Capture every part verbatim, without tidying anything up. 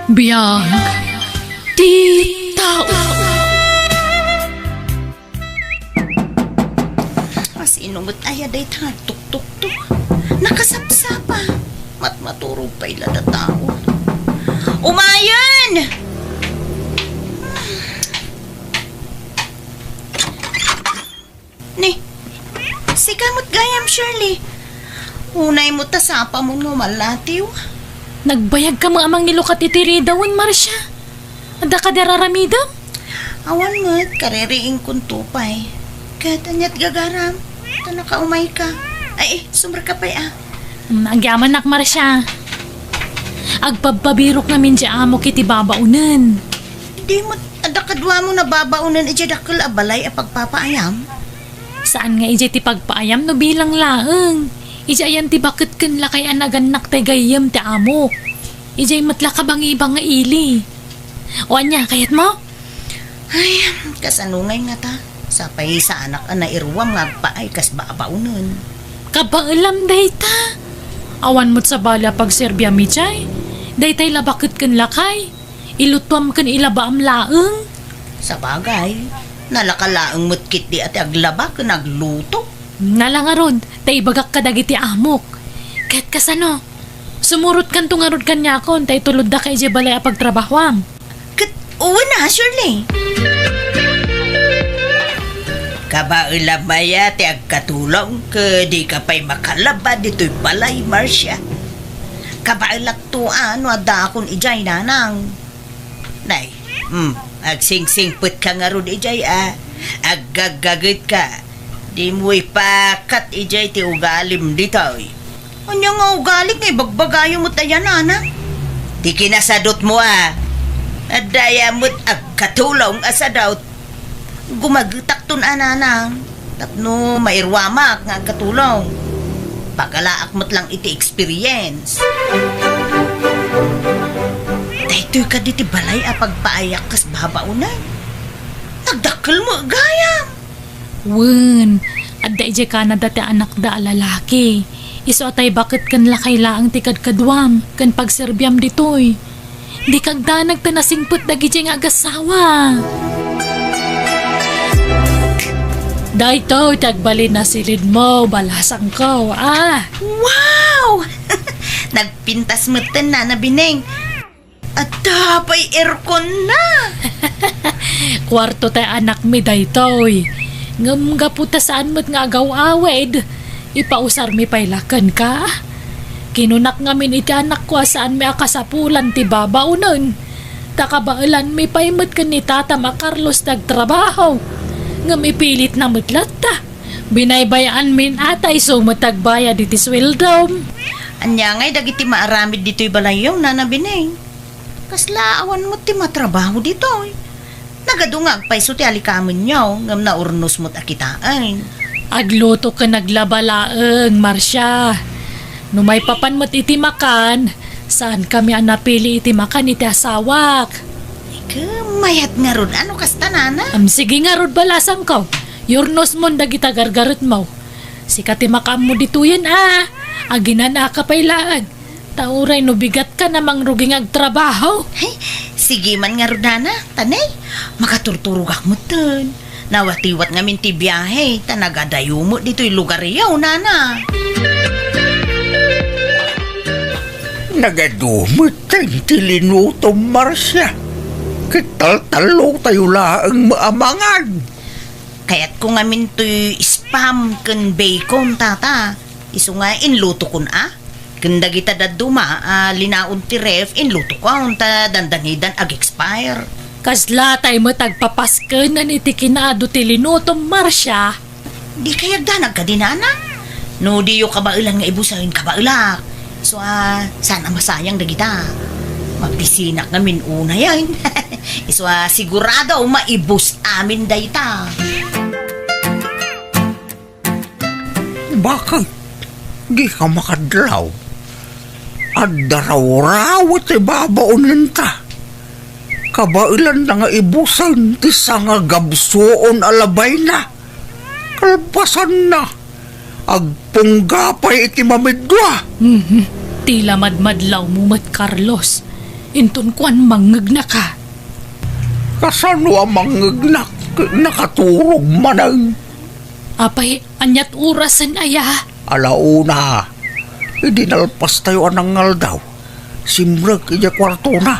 Biag ti tao. Asino met aya dayta nga agtuktukto? Nakasapsapa. Matmaturog pay la ta tao. Umayen! Ni, sika met gayam, Shirley. Unay mo ta sapamon nga umallatiw. Nagbayag ka met a mangilukat iti ridawen, Marcia. Adda kadi a raramidem? Awan met, kaririingkonto pay. Ket aniat gagaram? Ta nakaumay ka. Ay, eh, sumrek ka pay, ah. Mm, agyamanak, Marcia. Agpabpabirok ngamin diay amok iti babaonen. Di met adda kaduamon a babaonen idiay dakkel a balay a pagpapaayam? Saan nga idiay ti pagpaayam no bilang laeng. Idiay ayan ti baket ken lakay a nagannak tay gayyem ti amok. Idiay met la kabangibang nga ili. O ania, kayatmo? Ay, kasano ngay ngata? Sapay saanak a nairuam nga agpaay kas babaonen. Kabaelam dayta. Awan met sabali a pagserbiam idiay. Daytay la baket ken lakay. Ilutuam ken ilabaam laeng. Sabagay, nalaka laeng met ketdi a ti aglaba ken agluto. Nala ngarud, ta ibagak kadagiti amok. Ket kasano? Sumurotkanto ngarud kaniakon, ta itulodda ka idiay balay a pagtrabahoam. Ket wen a, Shirley. Kabaelam aya ti agkatulong, ket dika pay makalaba ditoy balay, Marcia. Kabaelakto a no addaakon idiay, nanang. Nay, hmm, agsingsingpet ka ngarud idiay a, aggaggaget ka. Dimo ipakat idiay ti ugalim ditoy. Ania nga ugali nga ibagbagayo met aya, nana? Ti kinasadutmo a. Adda aya met agkatulong a sadut. Gumagetakton a, nanang. Tapno mairuamak nga agkatulong. Pagalaak met lang iti experience. Daytoy kadi ti balay a pagpaayak kas babaonen. Nagdakkel met gayam. Wen, adda idiay Canada ti anakda a lalaki. Isu a tay baket ken lakay laeng ti kadkaduam ken pagserbiam ditoy. Dika agdanag ta nasingpet dagidiay nga agassawa. Daytoy ti agbalin a silidmo, balasangko, a. Wow! Nagpintas metten, Nana Bineng. Adda pay airconna. Kuarto tay anakmi daytoy. Ngem gapu ta saan met nga agaw-awid, ipausarmi pay la kenka. Kinunak ngamin iti anakko a saanmi a kasapulan ti babaonen. Ta kabaelanmi pay met ken ni tatam a Carlos ti agtrabaho. Ngem ipilitna met latta. Binaybay-anmin a ta isu met agbayad iti sueldom. Ania ngay dagiti maaramid ditoy balayyo, Nana Bineng? Kasla awan met ti matrabaho ditoy. Nagadu nga agpayso ti alikamenyo, ngem naurnos met a kitaen. Agluto ken aglaba laeng, Marcia. No maipapan met iti makan, saankami a napili iti makan iti asawak. Ikem, mayat ngarud, ano kasta, nana? Am, sige ngarud, balasangko. Yurnosmon dagita gargaretmo. Sika ti makaammo ditoyen a. Aginanaka pay laeng. Ta uray no bigatka a mangrugi nga agtrabaho. Ay, sige man ngarud, nana. Tanay, makaturturogak metten. Nawatiwat ngamin ti biahe, ta nagadayo met ditoy lugaryo, nana. Nagadu metten ti linutom, Marcia. Ket taltallotayo laeng met a mangan. Kayatko ngamin toy spam ken bacon, tata. Isu nga inlutokon a. Ken dagita dadduma a linaon ti ref, inlutokon ta dandanidan ag-expire. Kasla tay met agpapasken iti kinaadu ti linutom, Marcia. Dikay agdanag kadi, nana? No diyo kabaelan nga ibusen, kabaelak. Isu a, saan a masayang dagita. Mabisinak ngamin unayen. Isu a, sigurado maibus amin dayta. Bakit? Dika makadlaw. Adda rawraw iti babaonenta. Kabaelanna nga ibusen ti sangagabsuon a labayna. Kalpasanna, agpungga pay iti mamidua. Mhm. Ti la madmadlawmo met, Carlos. Inton kuan, mangngegnaka. Kasano a mangngegnaka? Nakaturog manen. Apay, aniat orasen aya? Ala una, idi nalpastayo a nangaldaw, simrek idiay kuartona.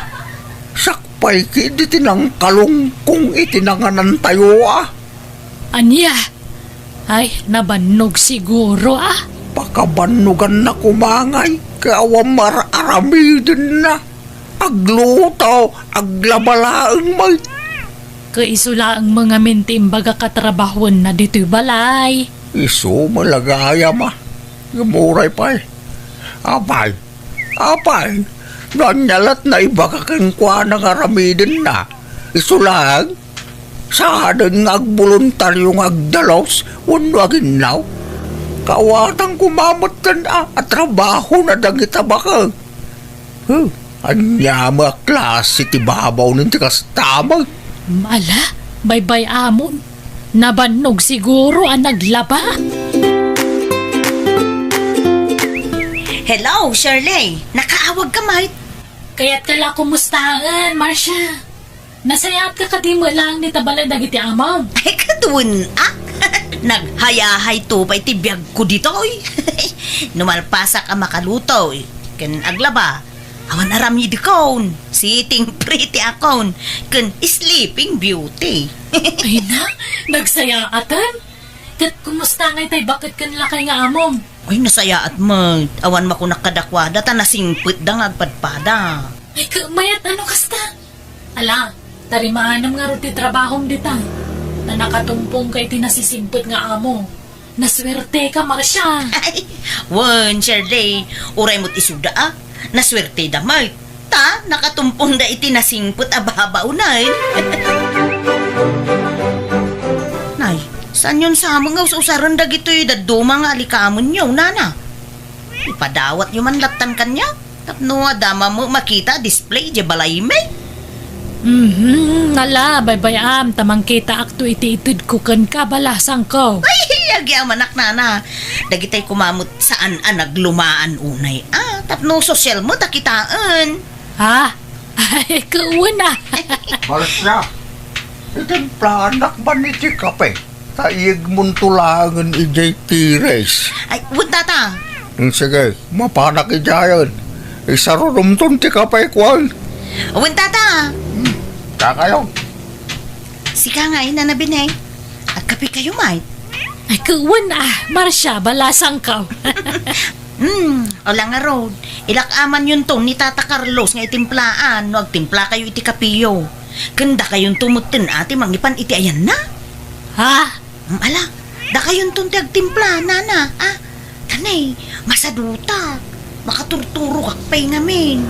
Siak pay ketdi ti nangkalungkong iti nanganantayo a. Ania? Ay, nabannog siguro a. Pakabannoganna koma ngay, ket awan mar-aramidenna. Agluto, aglaba laeng met. Ket isu laeng met ngamin ti imbagak a trabahuenna ditoy balay. Isu met la gayam a. Ngem uray pay. Apay, apay, no ania lat naibaga kenkuana nga aramidenna, isu laeng. Saanen nga agboluntario nga agdalus wenno aginnaw. Kaawatan koma metten a, a trabahona dagita baket. Huh, ania met a klase ti babaonen ti kasta met? Ala, baybay-amon. Nabannog siguro a naglaba. Hello, Shirley. Nakaawagka met? Kayatka la kumustaen, Marcia. Nasayaatka kadi met laeng dita balay dagiti amam? Ay, ket wen a. Naghayahayto pay ti biagko ditoy. No malpasak a makaluto ken aglaba, awan aramidekon. Sitting pretty akon ken sleeping beauty. Ay na, nagsayaatan. Ket kumusta ngay tay baket ken lakay nga amom? Ay, nasayaat met. Awan makunak kadakuada ta nasingpetda nga agpadpada. Ay, ket mayat a no kasta. Ala, tarimaanam ngarud ti trabahom dita. Ta nakatumpongka iti nasisingpet nga amo. Nasuerteka, Marcia. Ay, wen, Shirley, uray met isuda a. Nasuerteda met. Ta, nakatumpongda iti nasingpet a babaonen. Nay, saanyon sa met nga us-usaren dagitoy dadduma nga alikamenyo, nana? Ipadawatyo man lattan kaniak. Tapno adda met makita a display idiay balaymi. Mhm, ala, baybay-am, ta mangkitaakto iti itedko kenka, balasangko. Ay, agyamanak, nana. Dagitay koma met saan a naglumaan unay a. Tapno sosyal met a kitaen. Ha? Ay, ket wen a. Marcia, itimplaanak man iti kape. Ta iyegmonto laengen idiay tires. Ay, wen, tata. Mm, sige, mapanak idiayen. Isarudomton ti kape, kuan. Wen, tata. Mm, dakayo. Sika ngay, Nana Binay. Agkapekayo met? Ay, ket wen a, Marcia, balasangko. Hmm, ala ngarud, ilak-amanyonto ni Tata Carlos nga itimplaak no agtimplakayo iti kapeyo. Ken dakayonto metten a ti mangipan iti ayanna. Ha? Hmm, ala, dakayonton ti agtimpla, nana, a? Kanay, masadutak. Makaturturogak pay ngamin.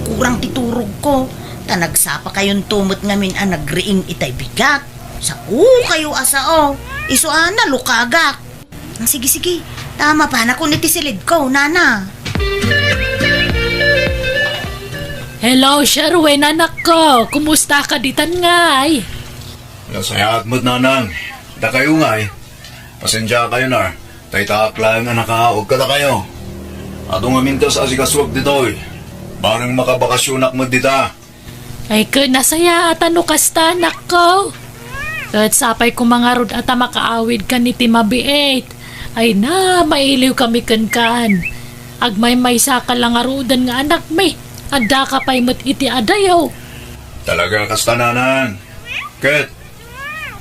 Kurang ti turogko. Ta nagsapakayonto met ngamin a nagriing itay bigat. Saokayo a sao. Isu a nalukagak. Sige, sige. Ta mapanakon iti silidko, nana. Hello, Sherwin, anakko. Kumustaka ditan ngay? Nasayaat met, nanang. Dakayo ngay. Pasensiakayon a. Ta itaak laeng a nakaawag kadakayo. Adu ngamin ti as-asikasoak ditoy. Bareng makabakasyonak met dita. Ay, ket nasayaat a no kasta, anakko. Ket sapay koma ngarud a ta makaawidkan iti mabiit. Ay na, mailiwkami kenkan. Agmaymaysaka la ngaruden nga anakmi. Addaka pay met iti adayo. Talaga kasta, nanang. Ket,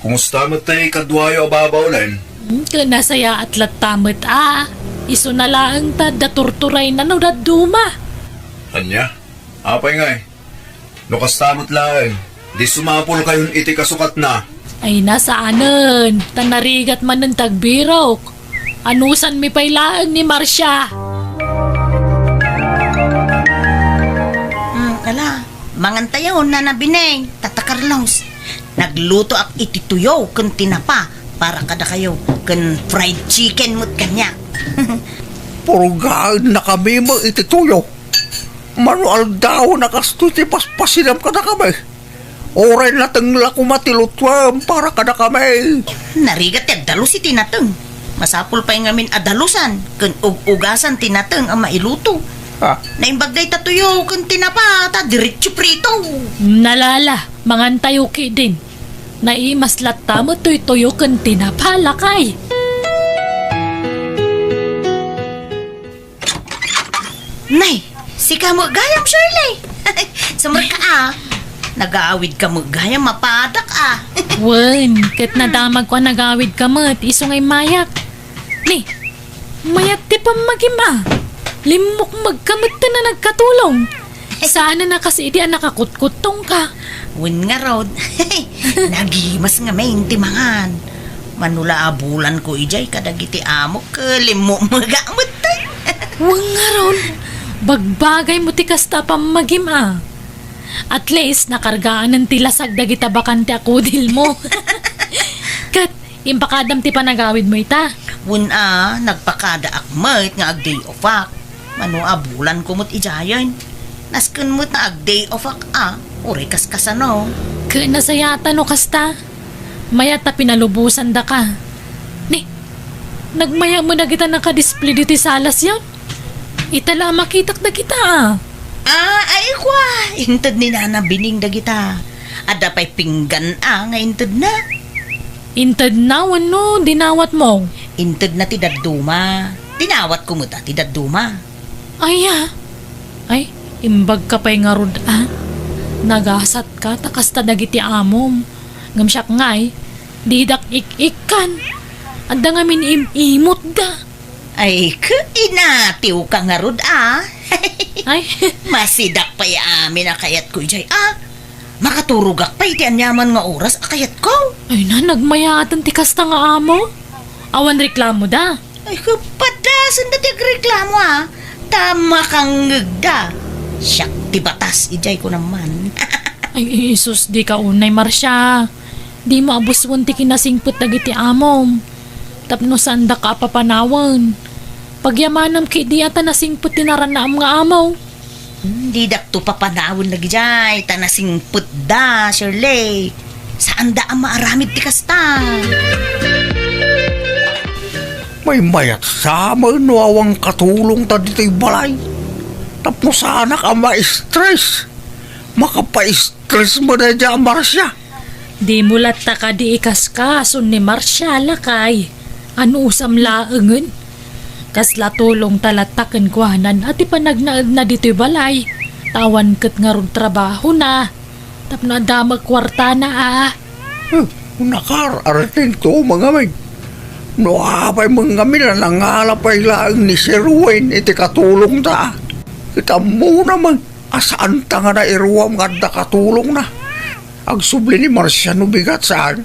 kumusta met tay kaduayo a babaolen? Hmm, ket nasayaat latta met a. Isuna laeng ta adda turturayna no dadduma. Ania? Apay ngay? No kasta met laeng, di sumapulkayon iti kasukatna. Ay, na saanen, ta narigat manen ti agbirok. Anusanmi pay laeng ni Marcia. Hmm, ala, mangantayo, Nana Bineng, Tata Carlos. Naglutoak iti tuyo ken tinapa para kadakayo, ken fried chicken met kaniak. Purgaennakami met iti tuyo. Mano aldawen a kastoy ti paspasinam kadakami. Uray nateng la koma ti lutuem para kadakami. Narigat ti agdalus iti nateng. Masapul pay ngamin a dalusan ken ug-ugasan ti nateng a mailuto. Ah. Naimbag dayta tuyo ken tinapa, ta diretso prito. Nalala, mangantayo ketdin. Naimas latta met toy tuyo ken tinapa, lakay. Nay, sika met gayam, Shirley. Sumrekka a. Nagaawidka met gayam, mapadak a. Wen, ket nadamagko a nagaawidka met, isu nga immayak. Ni, mayat ti pammagim a. Limmukmegka met ta nagkatulong. Saan a kas idi a nakakutkuttongka. Wen ngarud, nagimas ngamin ti mangan. Mano la a bulanko idiay kadagiti amok, limmukmegak met. Wen ngarud, bagbagaymo ti kasta a pammagim a. At least, nakargaanen ti lasag dagita bakante a kudilmo. Ket, impakadam ti panagawidmo ita. Wen a, nagpakadaak met nga ag-day offak. Mano a bulanko met idiayen. Nasken met nga ag-day offak a, uray kaskasano. Ket nasayaat no kasta. Mayat ta pinalubosandaka. Ni, nagmayat met dagita nakadisplay ditoy salas yan. Ita la a makitak dagita a. Ah, ay, kwa, inted ni Nana Bining dagita. Adda pay pinggan a nga intedna. Intedna wenno dinawatmo? Intedna ti dadduma. Dinawatko met a ti dadduma. Ay, a. Ay, imbagka pay ngarud a. Nagasatka ta kasta dagiti amom. Ngem siak ngay, didak ik-ikkan. Adda ngamin im-imotda. Ay, ket inatiwka ngarud a. Ay. Masidak pay amin a kayatko idiay a. Makaturogak pay iti aniaman nga oras a kayatko. Ay na, nagmayaaten ti kasta nga amo. Awan reklamoda. Ay, kapadasenda ti agreklamo a. Ta makangngegda. Siak ti batas idiay, kunam man. Ay, Jesus, dika unay, Marcia. Dimo abusuen ti kinasingpet dagiti amom. Tapno saandaka a papanawen. Pagyamanam ketdi a ta nasingpet ti narannaam nga amo. Hmm, didakto papanawen dagidiay, ta nasingpetda, Shirley. Saanda a maaramid ti kasta. Maymayat sa met no awan katulongta ditoy balay. Tapno saanak a ma-stress. Makapa-stress met daydiay a Marcia. Dimo latta kadi ikaskason ni Marcia, lakay. Anusam laengen? Kasla tulongta latta kenkuanan a ti panagnaedna ditoy balay. Ta awan ket ngarud trabahona. Tapno adda met kuartana a. Hmm, nakar-, artento mangamin. No apay mangamin a nangala pay laeng ni Sir Wayne iti katulongta. Ket ammona man a saanta nga nairuam nga adda katulongna. Agsubli ni Marcia no bigat saan.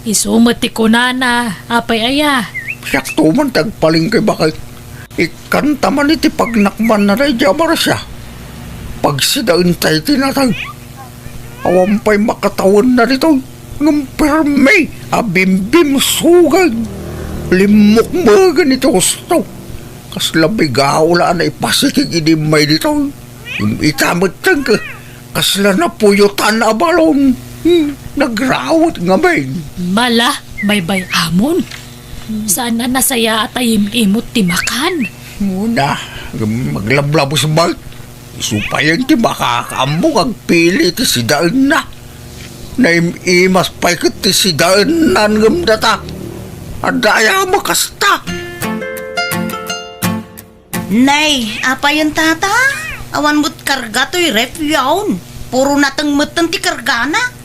Isu met ti kunana, apay aya? Siakto man ti agpalengke baket. Ikkanta man iti pagnakmanna daydiay a Marcia. Pagsidaenta iti nateng. Awan pay makatawenna ditoy. Ngem permi a bimbimsugag. Limmukmegen iti husto. Kasla bigao la a naipasikig idi immay ditoy. Ngem ita metten ket kasla napuyotan a balon. Hmm, nagrawet ngamin. Mala, baybay-amon. Saan a nasayaat a im-imot ti makan. Muna, aglablabes met. Isu payen ti makakaammo nga agpili ti sidaenna. Naim-imas pay ket ti sidaenna ngem data. Adda aya a makasta? Nay, apayen tata? Awan met karga toy ref yaon. Puro nateng metten ti kargana.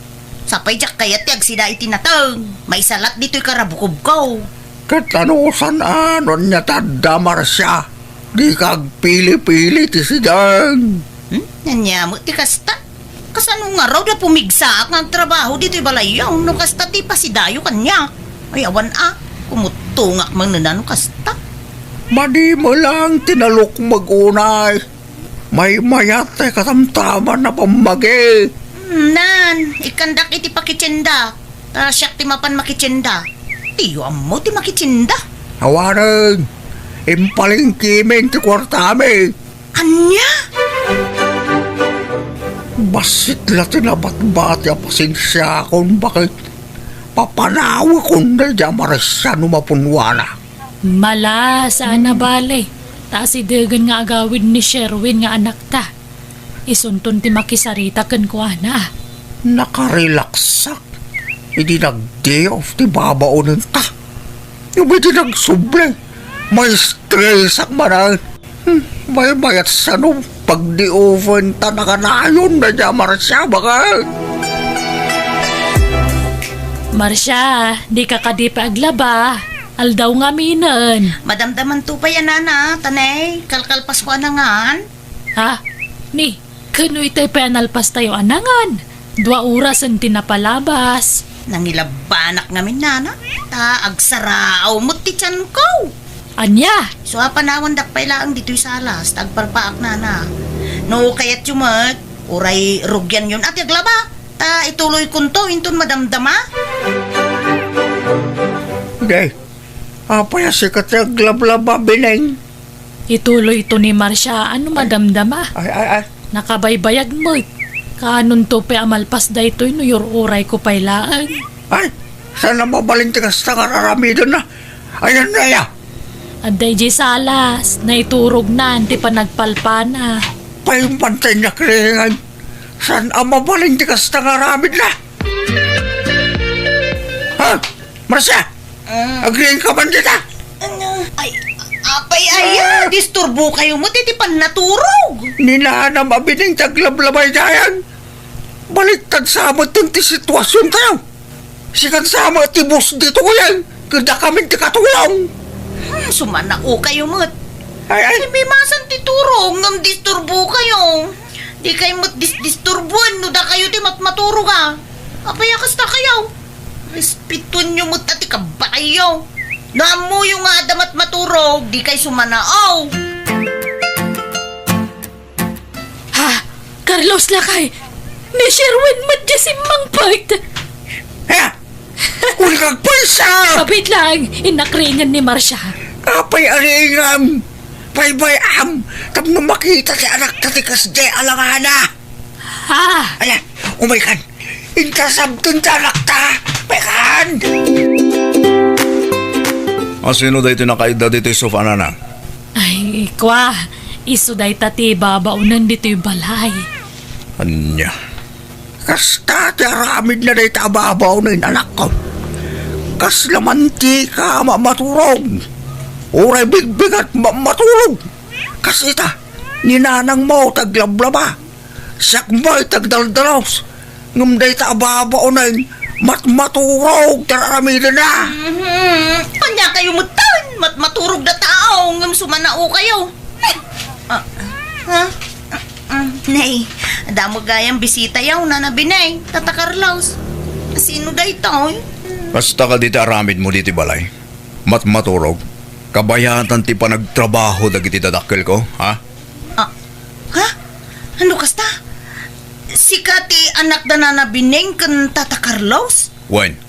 Sapay diak kayat ti agsida iti nateng. Maisalat ditoy karabukobko. Ket ano, saan a, no ania ti adda, Marcia? Dika agpili-pili ti sidaen. Hmm? Ania met ti kasta? Kasano ngarud a pumigsaak nga agtrabaho ditoy balayyo no kasta ti pasidayo kaniak? Ay, awan a, kumuttongak manen a no kasta. Madi met lang ti nalukmeg unay. Maymayat ti katamtaman a pammagi. Hmm, nan, ikkandak iti pakitienda. Ta siak ti mapan makitienda. Diyo ammo ti makitienda. Awanen, impalengkemin ti kuartami. Ania? Bassit la ti nabatbati a pasensiakon, baket papanawekon daydiay a Marcia no mapunwana. Mala, saan a bale. asidegen nga agawid ni Sherwin nga anakta. Isunton ti makisarita kenkuana. Nakarelaksak idi nag-day off ti babaonenta. Ngem idi nagsubli, ma-stressak manen. Hmm, maymayat sano pagdiufen ta nakanayon dayta Marcia, baket. Marcia, dika kadi pay aglaba. Aldaw ngaminen. Madamdamanto pay a nana, tanay, kalkalpasko a nangan. Ha? Ni, kano itay pay a nalpastayo a nangan? Dua orasen ti napalabas. Nangilabanak ngamin, nana. Ta agsaraaw met ti tianko. Ania? Isu a panawandak pay laeng ditoy salas, ta agpalpaak, nana. No kayatyo met, uray rugianyon a ti aglaba. Ta ituloykonto inton madamdama. Day, apay a sika ti aglablaba, Bineng? Ituloyto ni Marcia no madamdama. Ay, ay, ay. Nakabaybayag met. Kaanonto pay a malpas daytoy no yur-urayko pay laeng. Ay, saan a mabalin ti kasta nga ar-aramidenna? Ayan na ya. Adda idiay salas, naiturognan ti panagpalpana. Pay man ti nakriingan. Saan a mabalin ti kasta nga aramidna? Ha? Marcia! Ah. Agriingka man dita? Ano? Ay, apay aya, disturbokayo met iti pannaturog. Ni nanam a Bineng ti aglablabay dayan. Baliktad sa met ti situasiontayo. Sikan sa met ti boss ditoyen, ket dakamin ti katulong. Hmm, sumanaokayo met. Ay, ay. Ay, masan ti turog ngem disturbokayo. Dikay met dis-, disturboen no dakayo ti matmaturog a. Apay a kastakayo? Respetuenyo met a ti kabayo. No ammoyo nga adda matmaturog, dikay sumanao. Ha? Carlos, lakay! Ni Sherwin met diay simmangpet! Ha? Uli kag pulsa! Kapit lang, inakringen ni Marcia. Apay a riingam? Baybay-am, tapno makita ti anakta ti kasdiay a langana. Ha? Ala, umaykan. Inta sabten ti anakta. Umaykan! A sino daytoy nakaidda ditoy sofa, nana? Ay, kua, isu dayta ti babaonen ditoy balay. Ania? Kasta ti aramidna dayta a babaonen, anakko. Kasla mantika a mammaturog. Uray bigbigat mammaturog. Kas ita, ni nanangmo ti aglablaba. Siak met ti agdaldalos. Ngem dayta a babaonen, matmaturog ti ar-aramidenna. Mhm. Ania kayo metten? Matmaturog da tao, ngem sumanaokayo. Ah, ha? Ah, ah, nay, adda met gayam bisitayo, Nana Bineng, Tata Carlos. Sino daytoy? Kasta kadi ti aramidmo ditoy balay? Matmaturog? Kabayatan ti panagtrabaho dagiti dadakkelko, ha? Ah, ha? Ano kasta? Sika ti anak da Nana Bineng ken Tata Carlos? Wen,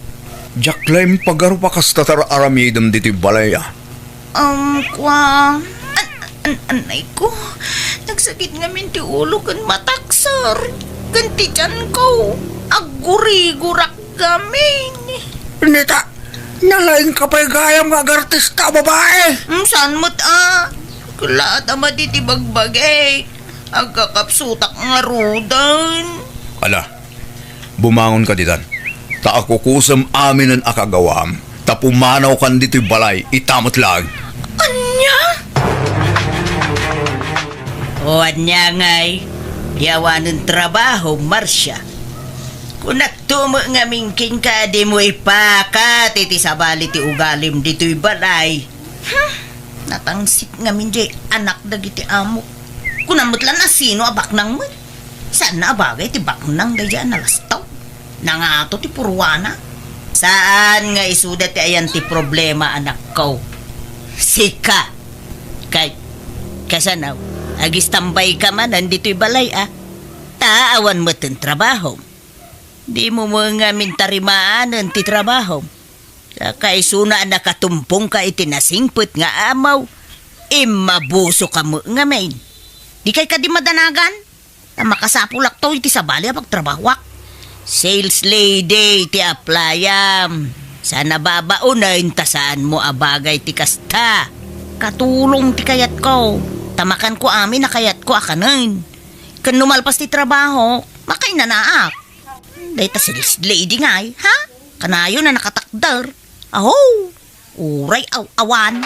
diak la impagarup a kasta ti ar-aramidem ditoy balay, a. Um, kua, an-, an-, anay ko, nagsakit ngamin ti ulo ken mataksar, ken ti tianko, aggurigurak ngamin. Neta, nalaingka pay gayam nga agartista a babae. Mm, saan met a? Kelaat a madi ti bagbagik. Agkakapsutak ngaruden. Ala, bumangonka ditan. Ta akukusem aminen a kagawaam. Ta pumanawkan ditoy balay, ita met laeng. Ania? O ania ngay? Ti awanen trabaho, Marcia. Kunakto met ngamin kenka a dimo ipakat iti sabali ti ugalim ditoy balay. Hmm, natangsit ngamin diay anak dagiti amok. Kunam met la a sino a baknang met. Saan a bagay ti baknang daydiay a nalastaw. Nangato ti purwana. Saan nga isuda ti ayan ti problema, anakko. Sika. Kay, kasano, agistambayka manen ditoy balay, a? Ta awan metten trabahom. Dimo met ngamin tarimaanen ti trabahom. Saka isuna a nakatumpongka iti nasingpet nga amaw, immabusoka met ngamin. Dikay kadi madanagan? Ta makasapulakto iti sabali a pagtrabahoak. Sales lady ti applyam. Saan a babaonen ta saanmo a bagay ti kasta. Katulong ti kayatko. Ta makanko amin a kayatko a kanen. Ken no malpas ti trabaho, makainanaak. Dayta sales lady ngay, ha? Kanayon a nakatakder. Aho! Uray aw-awan.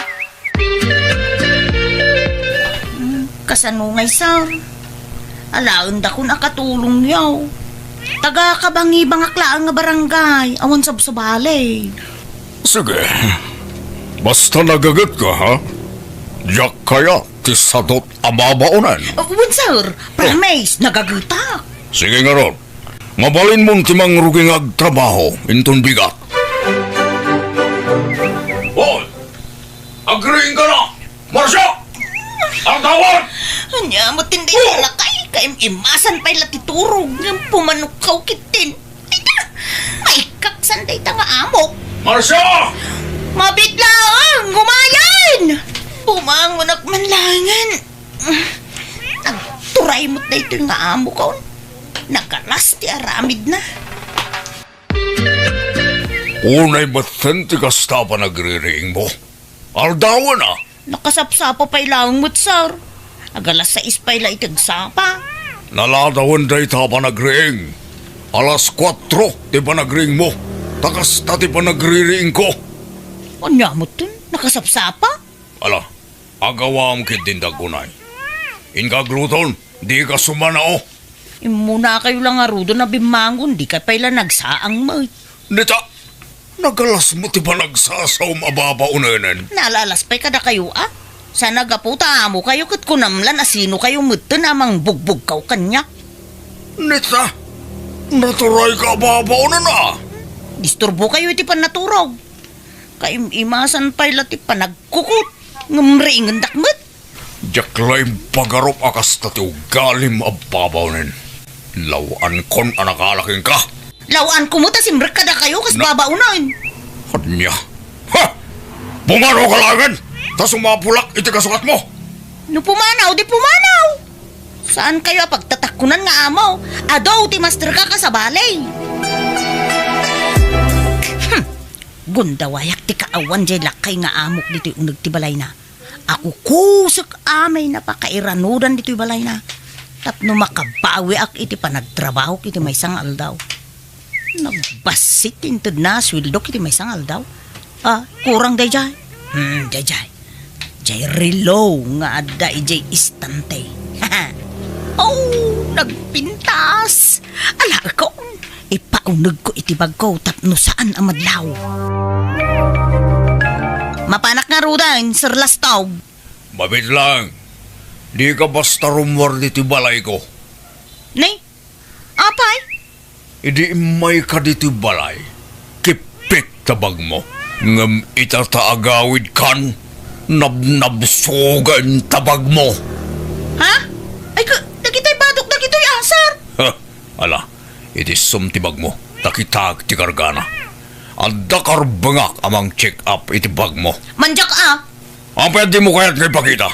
Hmm, kasano ngay, sir? Alaendakon a katulongyo. Taga kabangibangak laeng nga barangay, awan sabsabali. Sige. Basta nagagetka, ha? Diak kayat ti sadot a babaonen. Oh, wen, sir. Promise, nagagetak. Sige ngarud. Mabalinmon ti mangrugi nga agtrabaho inton bigat. Hoy! Agriingka na! Marcia! Aldawan! Ania met ti Oh! Lakay, kaim-imasan pay la ti turog ngem pumanokkaw ketdin. Dayta, maikaksan dayta nga amok. Marcia! Mabit laeng, umayen! Bumangonak man laengen. Nagturay met daytoy nga amokon. Nagalas ti aramidna. Unay metten ti kasta a panagririingmo. Aldawen a. Nakasapsapa pay laeng met, sir. Agalas sais pay la iti agsapa. Naladawen dayta a panagriing. Alas kuatro ti panagriingmo. Ta kasta ti panagririingko. Ania metten? Nakasapsapa? Ala, agawam ketdin daggunay. Inka agluton, dika sumanao. Immunakayo la ngaruden a bimmangon, dika pay la nagsaang met. Dita, nagalas met ti panagsasaom a babaonenen. Nalalas pay kadakayo a? Saan a gapu ta amokayo ket kunam lan a sinokayo metten a mangbugbugkaw kaniak. Nita, naturayka a babaonen a. Disturbokayo iti pannaturog. Kaim-imasan pay la ti panagkukot, ngem riingendak met. Diak la impagarup a kasta ti ugalim a babaonen. Lawankon a nakala kenka. Lawanko met a simrek kadakayo kas Nga- babaonen. Ania? Ha! Pumanaw ka laengen! Ta sumapulak iti kasukatmo! No pumanaw, di pumanaw! Saankayo a pagtatakkunan nga amo. Adu ti masterka kas sabali. Hmm. Gundawayak ti kaawan jay lakay nga amok ditoy uneg ti balayna. Akukusek amay na pakairanudan ditoy balayna tapno makabawiak iti panagtrabahok iti maysa nga aldaw. Nagbassit ti intedna a sueldok iti maysa nga aldaw. Ah, kurang dayjay. Hmm, dayjay. Jay relo nga adda idiay istante. Oh, nagpintas! Alaekon, ipaunegko iti bagko tapno saan a madlaw. Mapanak ngaruden, Sir Lastog. Mabit lang. Dika basta rummuar ditoy balayko. Ni? Apay? Idi immayka ditoy balay, kippit ta bagmo. Ngem ita ta agawidkan, nabnabsugen ta bagmo. Ha? Ay, ka, dagitoy badok, dagitoy a, sir? Ha? Ala, iti sum ti bagmo, ta kitak ti kargana. Adda karbengak a mang-check up iti bagmo. Mandiak a. Apay a dimo kayat nga ipakita?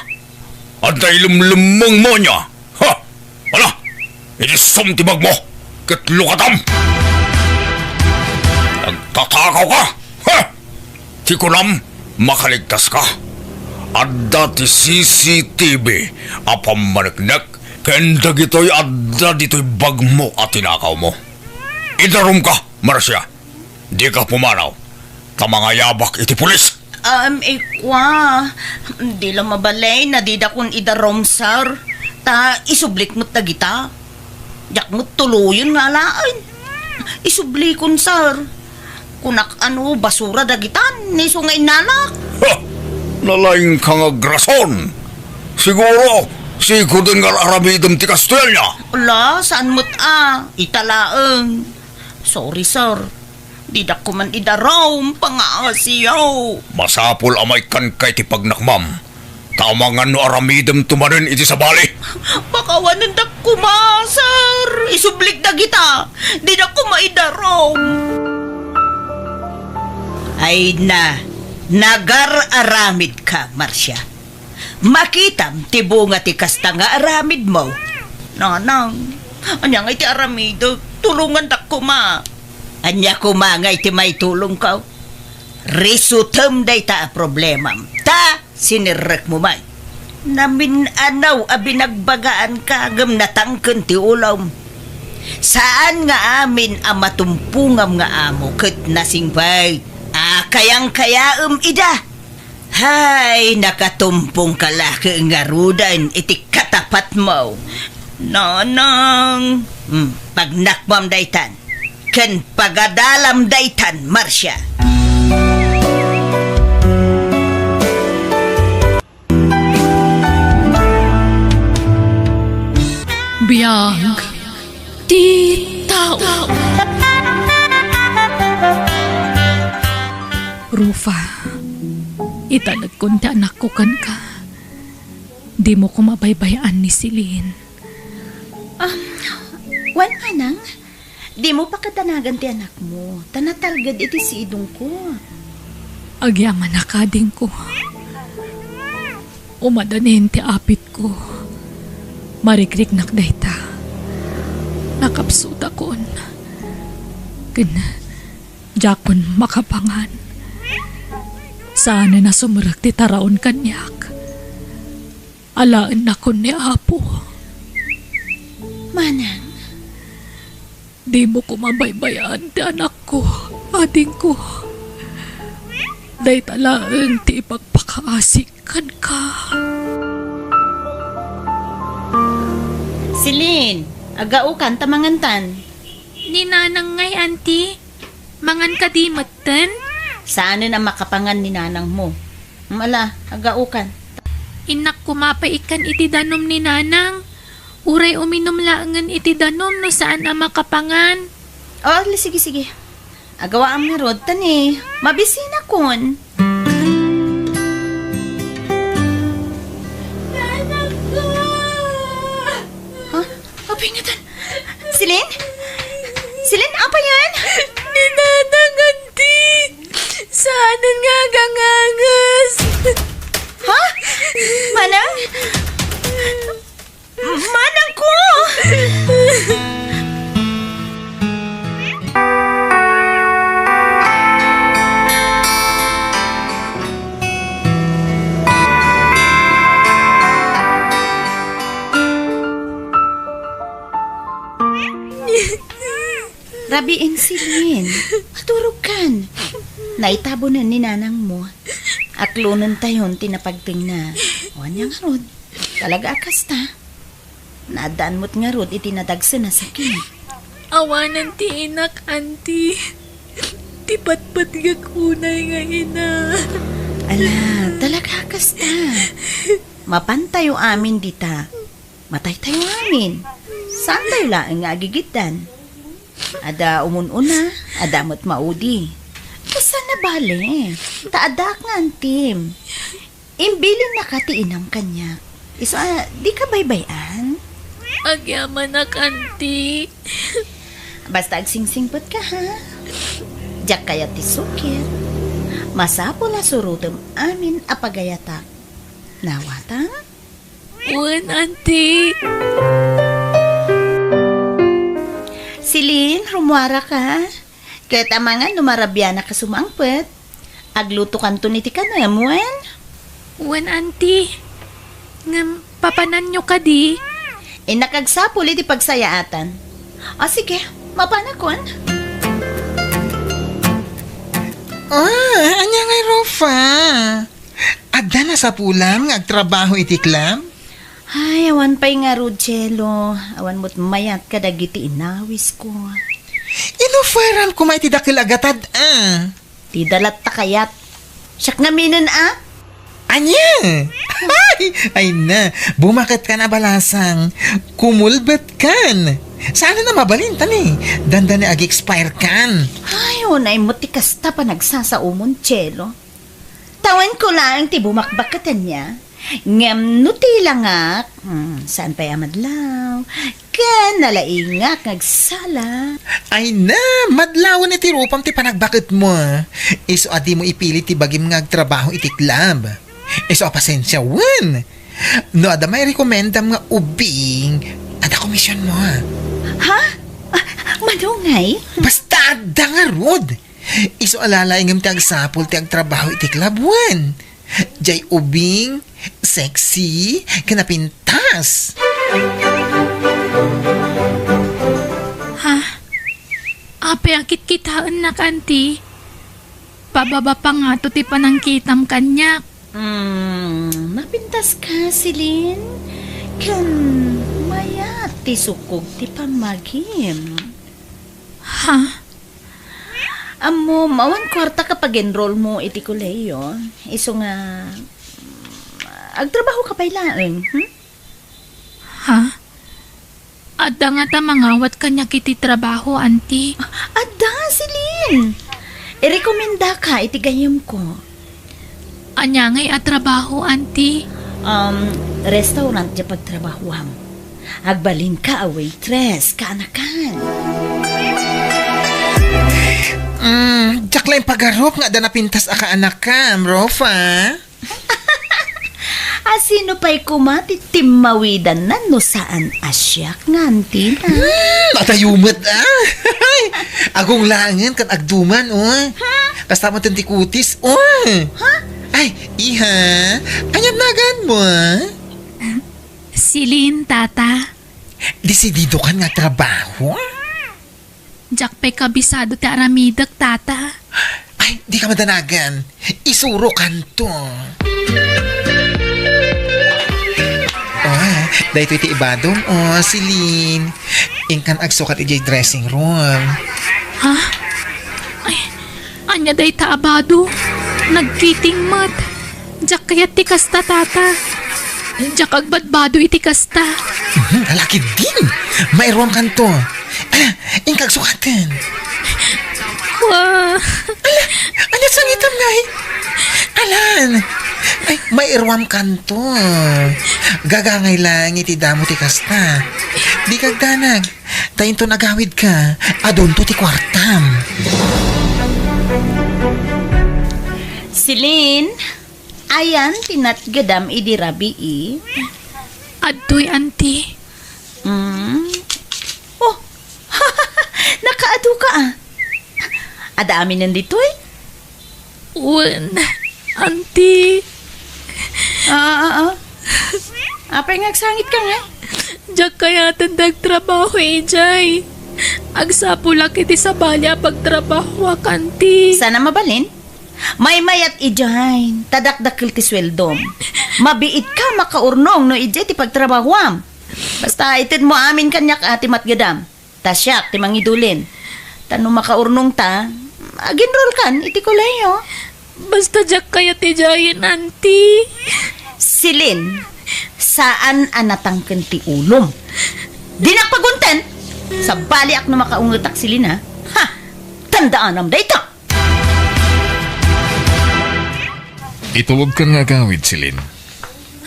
Adda ilemlemmengmo ania? Ha? Ala, iti sum ti bagmo, ket lukatam! Nagtatakaw ka? Ha? Ti kunam, makaligtas ka. Adda ti C C T V a pammaneknek ken dagitoy adda ditoy bagmo a tinakawmo. Idarum ka, Marcia. Dika pumanaw, ta mangayabak iti pulis. Um, ikua, di la mabalin a didakon idarum, sir. Ta isublik met dagita. Diak met tuloyen nga alaen. Isublikon, sir. Kunak a no basura dagita, isu nga innalak. Ha! Nalaingka nga agrason. Siguro, sikoden nga ar-aramidem ti kastoy ania? Ala, saan met a? Ita laeng. Sorry, sir. Didak koman idarum, pangaasiyo. Masapul a maikkanka iti pagnakmam. Ta amangan no aramidemto manen iti sabali. Pakawanendak koma, sir. Isublik dagita. Didak koma idarum. Ay na, nagar-aramidka, Marcia. Makitam ti bunga ti kasta nga aramidmo. Nanang, ania ngay ti aramidek? Tulongandak koma. Ania koma ngay ti maitulongko? Risutem dayta a problemam. Ta, Sinirrekmo man. Namin-anaw a binagbagaanka ngem natangken ti ulom. Saan nga amin a matumpongam nga amo ket nasingpet a kayangkayaem ida. Hay, nakatumpongka la ket ngaruden iti katapatmo. Nanang, hmm, pagnakmam daytan. Ken pagadalam daytan, Marcia. Biag ti tao. Rufa, italekon ti anakko kenka. Dimo koma baybay-an ni Celine. Um, wen, Manang. Dimo pakadanagan ti anakmo, ta natalged iti sidongko. Agyamanak, adingko. Umadanin ti apitko. Marikriknak dayta. Nakapsutakon. Ken diakon makapangan. Saanen a sumrek ti taraon kaniak. Alaennakon ni Apo. Manang. Dimo koma baybay-an ti anakko, adingko. Dayta laeng ti ipagpakaasik kenka. Celine, agaokan ta mangantan. Ni Nanang ngay, Auntie. Mangan kadi metten? Saanen a makapangan ni nanangmo. Mala, agaokan. Innak koma pay ikkan iti danum ni Nanang. Uray uminum laengen iti danum no saan a makapangan. Oh, sige, sige. Agawaam ngarud, ta ni, mabisinakon. Nanang ko! Ha? Apay ngatan? Celine? Celine, apay yan? Ni Nanang, Auntie! Saanen nga aganganges! Ha? Manang? Manang ko! Rabiin, Celine. Maturogkan. Naitabonen ni nanangmo. Aklonentayon ti napagtengna. O, ania ngarud? Talaga a kasta. Naaddaan met ngarud iti nadagsen a sakit. Awanen ti inak, Auntie. Ti patpatgek unay nga ina. Ala, talaga a kasta. Mapantayo amin dita. Mataytayo amin. Saantayo laeng nga agigiddan. Adda umun-una, adda met maudi. Kasano bale? Ta addaak nga antim. Imbilinnaka ti inam kaniak. Isu a, dika baybay-an? Agyamanak, Auntie. Basta agsingsingpetka, ha? Diak kayat ti sukir. Masapul a surotem amin a pagayatak. Nawatam? Wen, Auntie. Celine, rummuaraka. Ket amangan no marabianak a sumangpet, aglutokanton iti kanem, wen? Wen, Auntie. Ngem, papananyo kadi? Innak agsapul iti pagsayaatan. O, sige, mapanakon. Ah, ania ngay, Rufa? Adda nasapulam nga agtrabaho iti club? Ay, awan pay ngarud, Chelo. Awan met mayat kadagiti inawisko. Inuferam koma iti dakel a gatad, a. Ti dalat ta kayat. Siak ngaminen, a? Ania? Ay, ay na, bumaketkan a balasang. Kumulbetkan. Saan na mabalin, tani? Dandani ag-expire kan. Ay, unay mo ti kasta panagsasaomon, Chelo. Tawenko laeng ti bumakbak ket ania. Ngem no tilangak, hmm, saan pay a madlaw? Ken nalaingak nga agsala. Ay na, madlawen iti rupam ti panagbaketmo. Isu a dimo ipili ti bagim nga agtrabaho iti club. Isu a pasensia wen. No adda mairekomendam nga ubing, adda komisionmo. Ha? Ah, mano ngay? Basta adda ngarud. Isu a lalaingem ti agsapul ti agtrabaho iti club wen. Jay ubing, sexy, ken napintas. Ha? Apay a kitkitaennak, Auntie? Pababa pa ngato ti panangkitam kaniak. Hmm, napintas ka, Celine? Ken mayat ti sukog ti pammagim. Ha? Ammom, awan kuarta ka pag-enroll mo iti kolehiyo. Isu nga, agtrabaho ka pay laeng, hmm? Ha? Adda ngata mangawat kaniak iti trabaho, Auntie? Adda, Celine! Irekomendaka iti gayyemko. Ania ngay a trabaho, Auntie? Um, restaurant ti pagtrabahoam. Agbalinka a waitress, kaanakan. Mm, diak laeng pagarup nga adda napintas a kaanakam, Rofa. A sino pay koma ti timmawidanna no saan a siak nga antina? Hmm, adayo met, ah. Agunglangen ket agduman, oh. Kasta met ti kutis, oh. Ha? Ay, iha, ania naganmo, ah? Celine, Tata. Desididokan nga trabaho? Diak pay kabisado ti aramidek, Tata. Ay, dika madanagan. Isurokanto. Oh, daytoy ti ibadom, oh, Celine. Inkan agsukat idiay dressing room. Ha? Ay, ania dayta a bado? Nagkiting met. Diak kayat ti kasta, Tata. Diak agbadbado iti kasta. Mhm, ala ketdin. Mairuamkanto. Ala, inka agsukaten. Wa. Ala, ania sangitam ngay? Alan. Ay, mairuamkanto. Gagangay lang iti damo ti kasta. Dika agdanag. Ta inton agawidka, adunto ti kuartam. Celine, ayan ti natgedam idi rabii? Adtoy, Auntie. Mm. Oh, nakaadu ka, ah. Adda aminen ditoy? Wen, Auntie. Ah, ah, ah, ah. Apay nga agsangit ka nga? Diak kayaten ti agtrabaho idiay. Agsapulak iti sabali a pagtrabahoak, Auntie. Sana mabalin? Maymayat idiay, ta dakdakkel ti sueldom. Mabiit ka makaurnong no idiay ti pagtrabahoam. Basta itedmo amin kaniak a ti matgedam. Ta siak ti mangidulin. Ta no makaurnongta, aginrolkan iti kolehiyo. Basta diak kayat idiayen, Auntie. Celine, saan a natangken ti ulom. Dinak pagunten! Sabaliak no makaungetak, Celine, ha? Ha! Tandaanam dayta! Itulodkan nga agawid, Celine.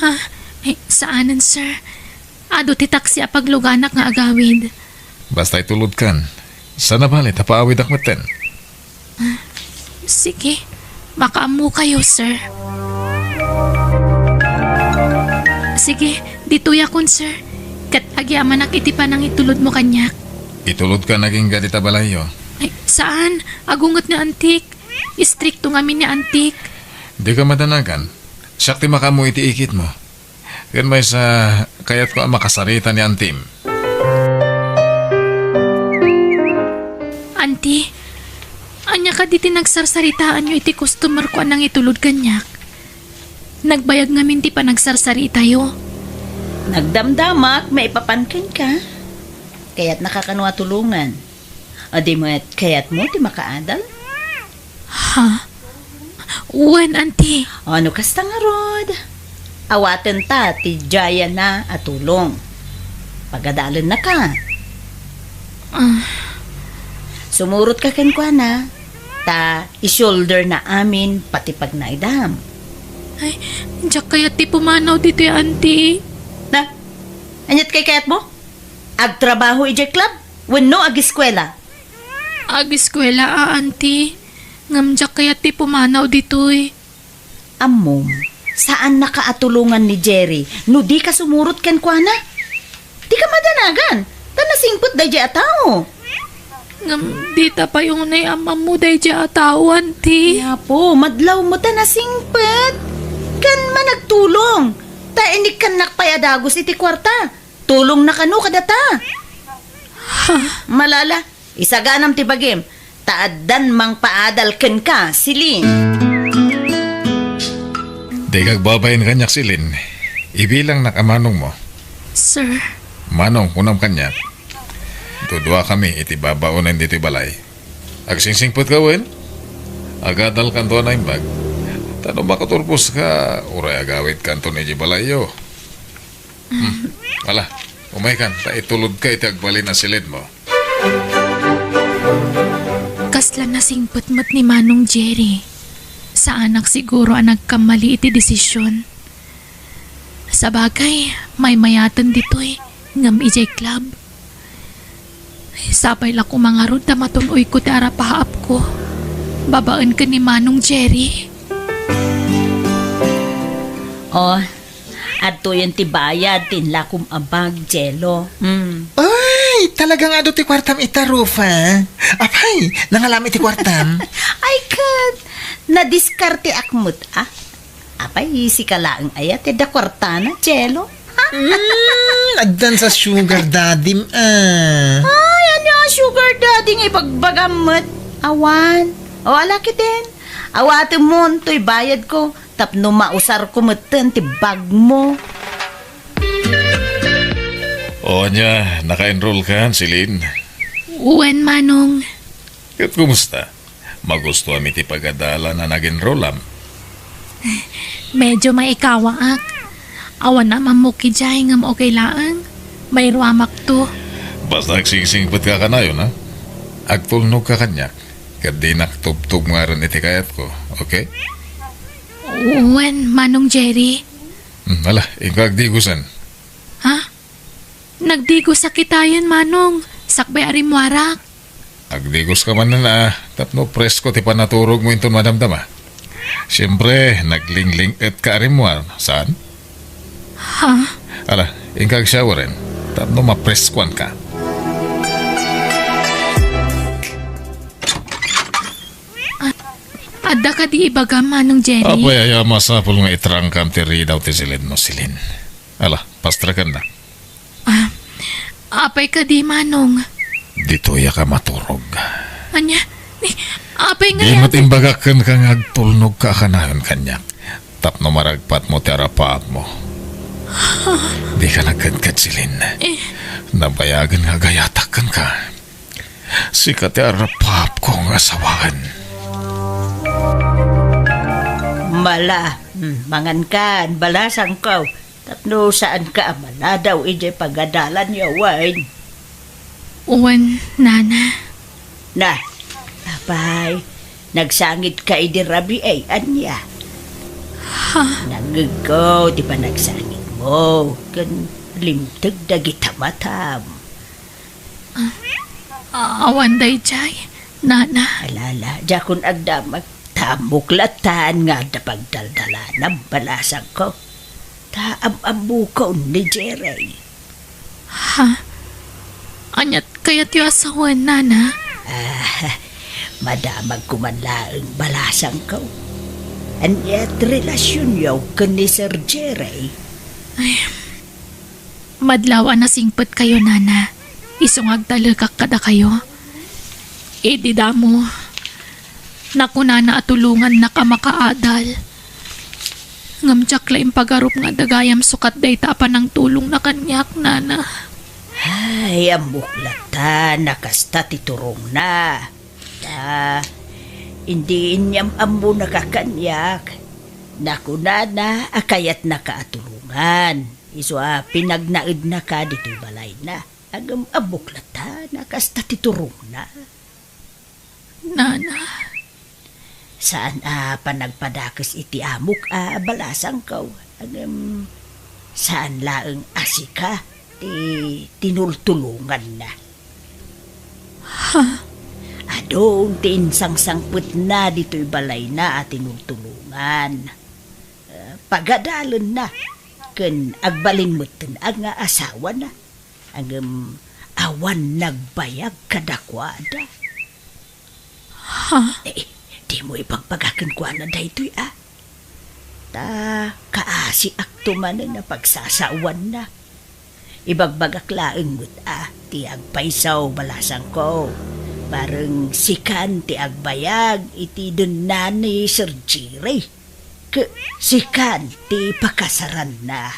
Ah, eh, saanen, sir. Adu ti taksi a pagluganak nga agawid. Basta itulodkan. Sana bale ta paawidak metten. Ah, sige. Makaammokayo, sir. Sige, ditoyakon, sir. Ket agyamanak iti panangitulodmo kaniak. Itulodkan agingga dita balayyo. Ay, saan. Agunget ni Antik. Istrikto ngamin ni Antik. Dika madanagan. Siak ti makaammo iti ikitmo. Ken maysa, kayatko a makasarita ni Antim. Anti, ania kadi ti nagsarsaritaanyo iti customerko a nangitulod kaniak? Nagbayag ngamin ti panagsarsaritayo. Nagdamdamak maipapan kenka. Kayatnaka kano a tulongan. Adi met, kayatmo ti makaadal? Ha? Wen, Anti. O, no kasta ngarud, awatenta ti diayna a tulong. Pagadalennaka. Ah. Sumurotka kenkuana, ta i-shoulder na amin pati pagnaedam. Ay, diak kayat ti pumanaw ditoy, Anti. Na, aniat kay kayatmo? Agtrabaho idiay club? Wenno agiskuela? Agiskuela a, Anti. Ngem diak kayat ti pumanaw ditoy. Ammom, saannaka a tulongan ni Jerry no dika sumurot kenkuana. Dika madanagan, ta nasingpet daydiay a tao. Ngem dita pay unay am-ammo daydiay a tao, Anti. Apo, madlawmo ta Ken managtulong. Ta inikkannak pay a dagus iti kuarta. Tulongna kano kadata. Malala, isaganam ti bagim. Ta addan mangpaadal kenka, Celine. Dika agbabain kaniak, Celine. Ibilangnak a manongmo. Sir. Manong, kunam kaniak. Duduakami iti babaonen ditoy balay. Agsingsingpetka wen? Agadalkanto a naimbag. Ta no makaturposka, uray agawidkanton idiay balayyo. Hmm. Ala, umaykan, ta itulodka iti agbalin a siledmo. Kasla nasingpet met ni Manong Jerry. Saanak siguro a nagkammali iti desisyon. Sabagay, maymayaten ditoy, ngem idiay club. Sapay la koma ngarud ta matun-oyko ti arapaapko babaen ken ni Manong Jerry. Oh, adtoyen ti bayad ti inlakom a bag, Jello. Hmm. Ay, talaga nga adu ti kuartam ita, Rufa. Apay, nangalam iti kuartam? Ay, ket, nadiskarteak met, ah. Apay, sika laeng aya ti adda kuartana, Jello? Ha? Mm, addan sa sugar daddy, ah. Ay, ania a sugar daddy nga ibagbagam met? Awan. O, ala kiten. Awatemon toy bayadko tapno mausarko metten ti bagmo. O, ania, naka-enroll kan, Celine? Wen, Manong. Ket kumusta? Magustuam iti pagadalan a nag-enrollam? Medyo maikawaak. Awan a mammok idiay ngem okay laeng. Mairuamakto. Basta agsingsingpetka kanayon, ha? Agtulnogka kaniak, ket dinak tubtubngaren iti kayatko, okay? Wen, Manong Jerry. Hmm, ala, inka agdigosen. Ha? Nagdigosak itayen, Manong, sakbay a rimmuarak. Agdigoska manen, ah, tapno presko ti panaturogmo inton madamdama. Siempre, naglingling-etka a rimmuar, saan? Ha? Ala, inka agshoweren, tapno mapreskoanka. Ah, adda kadi ibagam, Manong Jerry? Apay, aya masapul nga itrangkam ti ridaw ti siledmo, Celine. Ala, pastrekennak. Ah, apay kadi, Manong? Ditoyak a maturog. Ania? Ni, apay nga... Di met imbagak kenka nga agtulnogka a kanayon kaniak tapno maragpatmo ti arapaapmo. Dika nagkedked, Celine. Eh. Nabayagen nga agayatak kenka. Sika ti arapaapko nga asawaen. Mala, mm, mangankan, balasangko. Tapno saanka a maladaw idiay pagadalanyo, wen? Wen, Nana. Na, apay, nagsangitka idi rabii, ania? Ha? Nangngegko ti panagsangitmo, ken limteg dagita matam. Ah, awan daydiay, Nana. Alala, diakon agdamag. Ta ammok latan nga adda pagdaldalanam, balasangko. Ta am-ammokon ni Jerry. Ha? Aniat kayatyo a sawen, Nana? Ah, madamagko man laeng, balasangko. Aniat relasionyo ken ni Sir Jerry? Ay, madlaw a nasingpetkayo, Nana. Isu nga agtalekak kadakayo. Idi damo, nakunana a tulongannak a makaadal. Ngem diak la impagarup nga adda gayam sukat dayta a panangtulongna kaniak, Nana. Ay, ammok latan a kasta ti turongna. Ta, idi inyam-ammonaka kaniak, nakunana a kayatnaka a tulongan. Isu a pinagnaednaka ditoy balayna. Ngem ammok latan a kasta ti turongna. Nana. Saan a panagpadakes iti amok a balasangko. Ngem saan laeng a sika ti tinultulonganna. Ha? Adun ti insangsangpetna ditoy balayna a tinultulongan. Eh, pagadalenna, ken agbalin metten nga asawana. Ngem awan nagbayag kadakuada. Ha? Eh, dimo ibagbaga kenkuana daytoy, a? Ta kaasiakto manen a pagsasaoanna. Ibagbagak laeng met a ti agpayso, balasangko. Bareng sikan ti agbayag iti denna ni Sir Jerry. Ket sikan ti pakasaranna.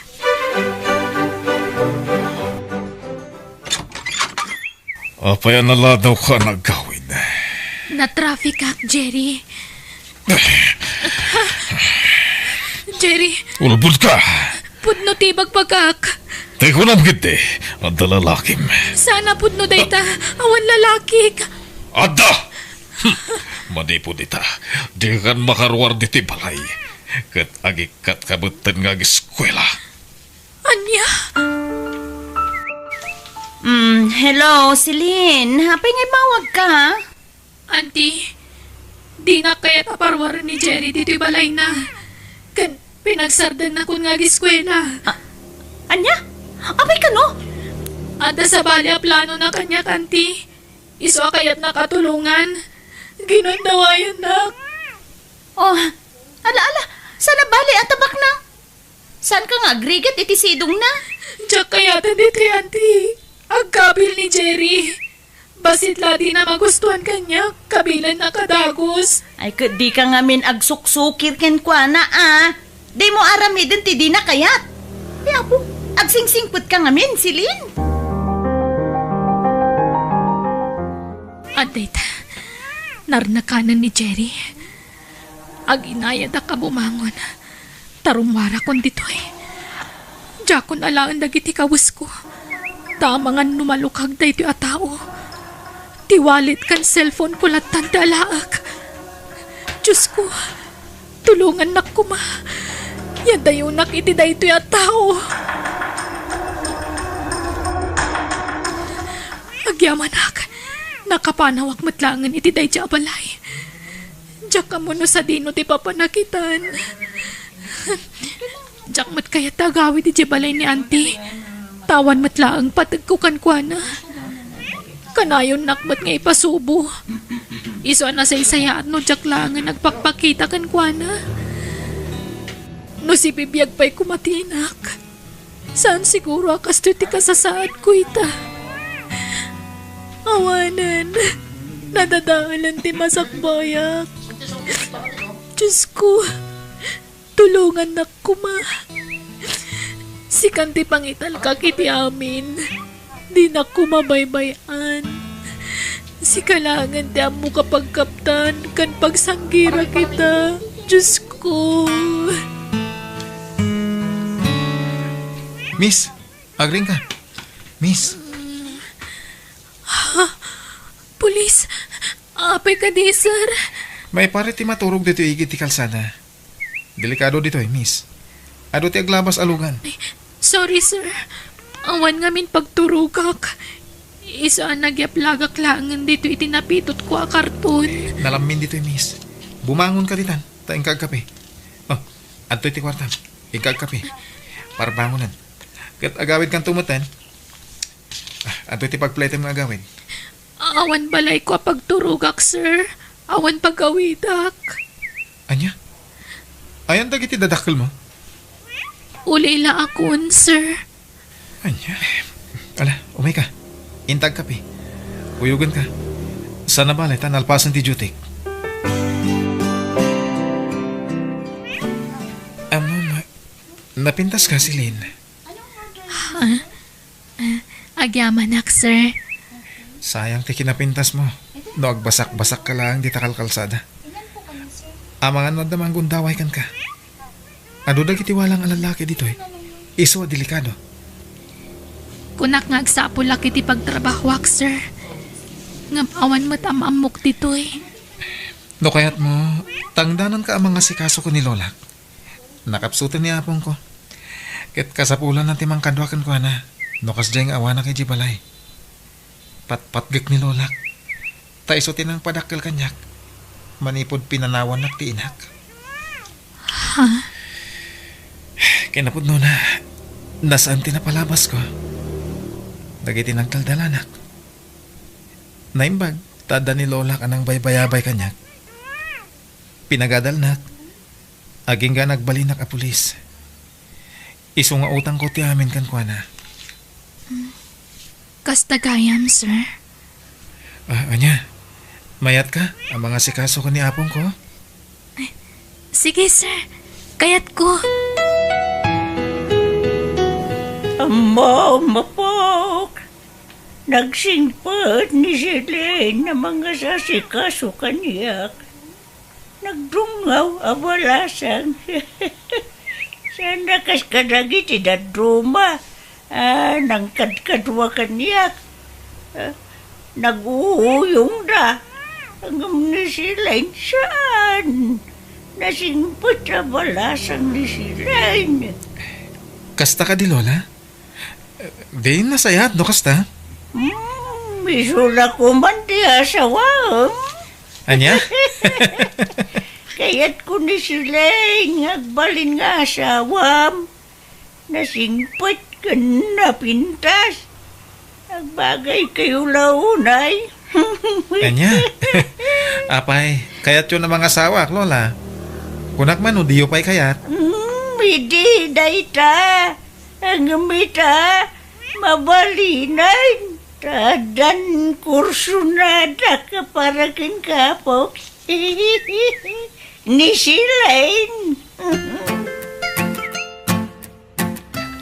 Apay a naladawka a nagawid? Natrafikak, Jerry. Jerry. Ulbodka! Pudno ti ibagbagak. Ti kunam ketdi, adda lalakim. Saan a pudno dayta, awan lalakik. Adda! Hmm. Manipud ita, dikan makaruar ditoy balay. Ket agikkatka metten nga ageskuela. Ania? Mm, hello, Celine. Apay nga immawagka? Auntie, dinak kayat a paruaren ni Jerry ditoy balayna. Ken pinagsardengna kun nga ageskuela. A-, ania? Apay kano? Adda sabali a planona kaniak, Auntie. Isu a kayatnak a tulongan. Ginundawayannak. Oh, ala, ala. Saan a bali a tabakna? Saanka nga agrigat iti sidongna? Diak kayaten ditoy, Auntie. Agkabil ni Jerry. Bassit la dina magustuan kaniak, kabilenna kadagus. Ay, ket dika ngamin agsuksukir kenkuana, a. Dimo aramiden ti dina kayat. Ay, apo, agsingsingpetka ngamin, Celine. Adda ita, narnakanen ni Jerry. Aginayadak a bumangon, ta rummuarakon ditoy. Diakon alaen dagiti kawesko, ta amangan no malukag daytoy a tao. Ti wallet ken cellphone ko lattan ti alaek. Diosko, tulongannak koma. Yadayonak iti daytoy a tao. Agyamanak, nakapanawak met laengen iti daydiay a balay. Diak ammo no sadino ti papanakitan. Diak met kayat ti agawid idiay balay ni Auntie. Ta awan met laeng pategko kenkuana. Kanayonnak met nga ipasubo. Isu a nasaysayaat no diak laengen agpakpakita kenkuana. No sibibiag pay koma ti inak, saan siguro a kastoy ti kasasaadko ita. Awanen, nadadaelen ti masakbayak. Diosko, tulongannak koma. Sikan ti pangitalkak iti amin. Dinak koma baybay-an. Sika laengen ti ammok a pagkaptan ken pagsanggirak ita, Diosko. Miss, agriingka. Miss. Ha? Pulis? Apay kadi, sir? Maiparit ti maturog ditoy igid ti kalsada. Delikado ditoy, miss. Adu ti aglabas a lugan. Ay, sorry, sir. Awan ngamin pagturogak. Isu a nagyaplagak laengen ditoy iti napitotko a karton. Nalammin ditoy, miss. Bumangonka ditan, ta inka agkape. Oh, adtoy ti kuartam. Inka agkape. Parbangonen. Ket agawidkanto metten. Ah, adtoy ti pagpletem nga agawid. Awan balayko a pagturogak, sir. Awan pagawidak. Ania? Ayan dagiti dadakkelmo? Ulila akon, sir. Ania? Ala, umayka. Inta agkape. Uyogenka. Saan a bale ta nalpasen ti dutyk. Ammom, napintaska, Celine? Ha? Ah, agyamanak, sir. Sayang ti kinapintasmo. No agbasakbasakka laeng dita kalkalsada. Amangan no adda manggundaway kenka. Adu dagiti walang a lallaki ditoy. Isu a delikado. Kunak nga agsapulak iti pagtrabahoak, sir. Ngem awan met am-ammok ditoy. No kayatmo, tangdananka a mangasikaso ken ni Lolak. Nakapsuten ni apongko. Ket kasapulanna ti mangkadua kenkuana no kasdiay nga awanak idiay balay. Patpatgek ni Lolak. Ta isu ti nangpadakkel kaniak manipud pinanawannak ti inak. Ha? Kinapudnona, nasaan ti napalabasko. Dagiti nagdaldalanak. Naimbag, ta adda ni Lolak a nangbaybayabay kaniak. Pinagadalnak. Agingga nagbalinak a pulis. Isu nga utangko ti amin kenkuana. Kasta gayam, sir? Ah, ania? Mayatka a mangasikaso ken ni apongko? Sige, sir. Kayatko. Ammom, apok. Nagsingpet ni Celine a mangasikaso kaniak. Nagdungngaw a balasang. Saan a kas kadagiti dadduma a nangkadkadua kaniak. Ah, nag-uuyongda. Ngem ni Celine, saan. Nasingpet a balasang ni Celine. Kasta kadi, Lola? Di nasayaat no kasta? Hmm, isu la koman ti asawam. Ania? Kayatko ni Celine nga agbalin nga asawam. Nasingpet ken napintas. Agbagaykayo la unay. Ania? Apay, kayatyo a mangasawaak, Lola? Kunak man no diyo pay kayat? Hmm, idi dayta. Ngem ita, mabalinen. Ta addan kursonadak para ken apok. Ni Celine.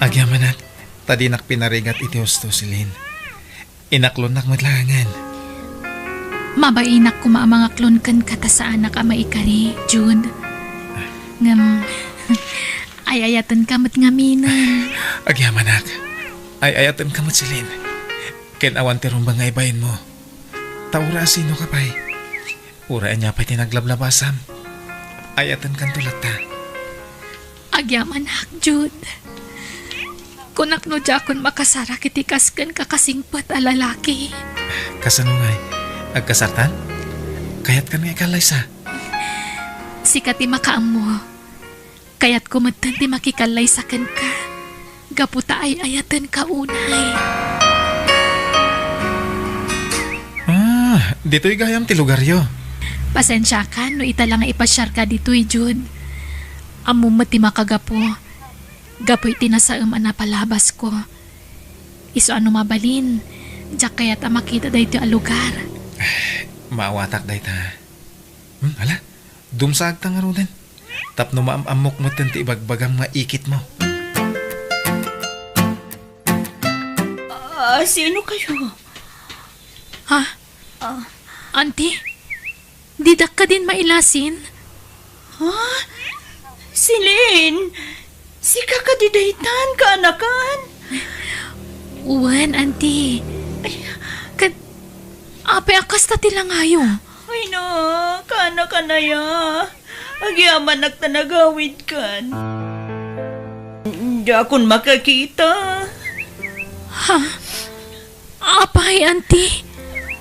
Agyamanak, ta dinak pinarigat iti husto, Celine. Inaklonnak met laengen. Mabainak koma a mangaklon kenka ta saanak a maikari, Jude. Ngem, ay-ayatenka met ngaminen. Agyamanak, ay-ayatenka met, Celine. Ken awan ti rumbeng nga ibainmo. Ta uray asinoka pay. Uray ania pay ti naglablabasam, ay-ayatenkanto latta. Agyamanak, Jude. Kunak no diakon makasarak iti kas kenka kasingpet a lalaki. Kasano ngay? Agkasartan? Kayatkan nga ikallaysa? Sika ti makaammo. Kayatko metten ti makikallaysa kenka, gapu ta ay-ayatenka unay. Ah, ditoy gayam ti lugaryo. Pasensiakan no ita la nga ipasiarka ditoy, Jude. Ammom met ti makagapu. Gapu iti nasaem a napalabasko. Isu a no mabalin, diak kayat a makita daytoy a lugar. Maawatak dayta. Hmm, ala, dumsaagta ngaruden. Tapno maam-ammok metten ti ibagbagam nga ikitmo. Ah, sino kayo? Ha? Ah. Auntie? Didak kadin mailasin? Ha? Celine, sika kadi daytan, kaanakan? Wen, Auntie. Ay. Ket, apay a kasta ti langayo? Ay na, kaanakan aya. Agyamanak ta nagawidkan. Diakon makakita. Ha? Apay, Auntie?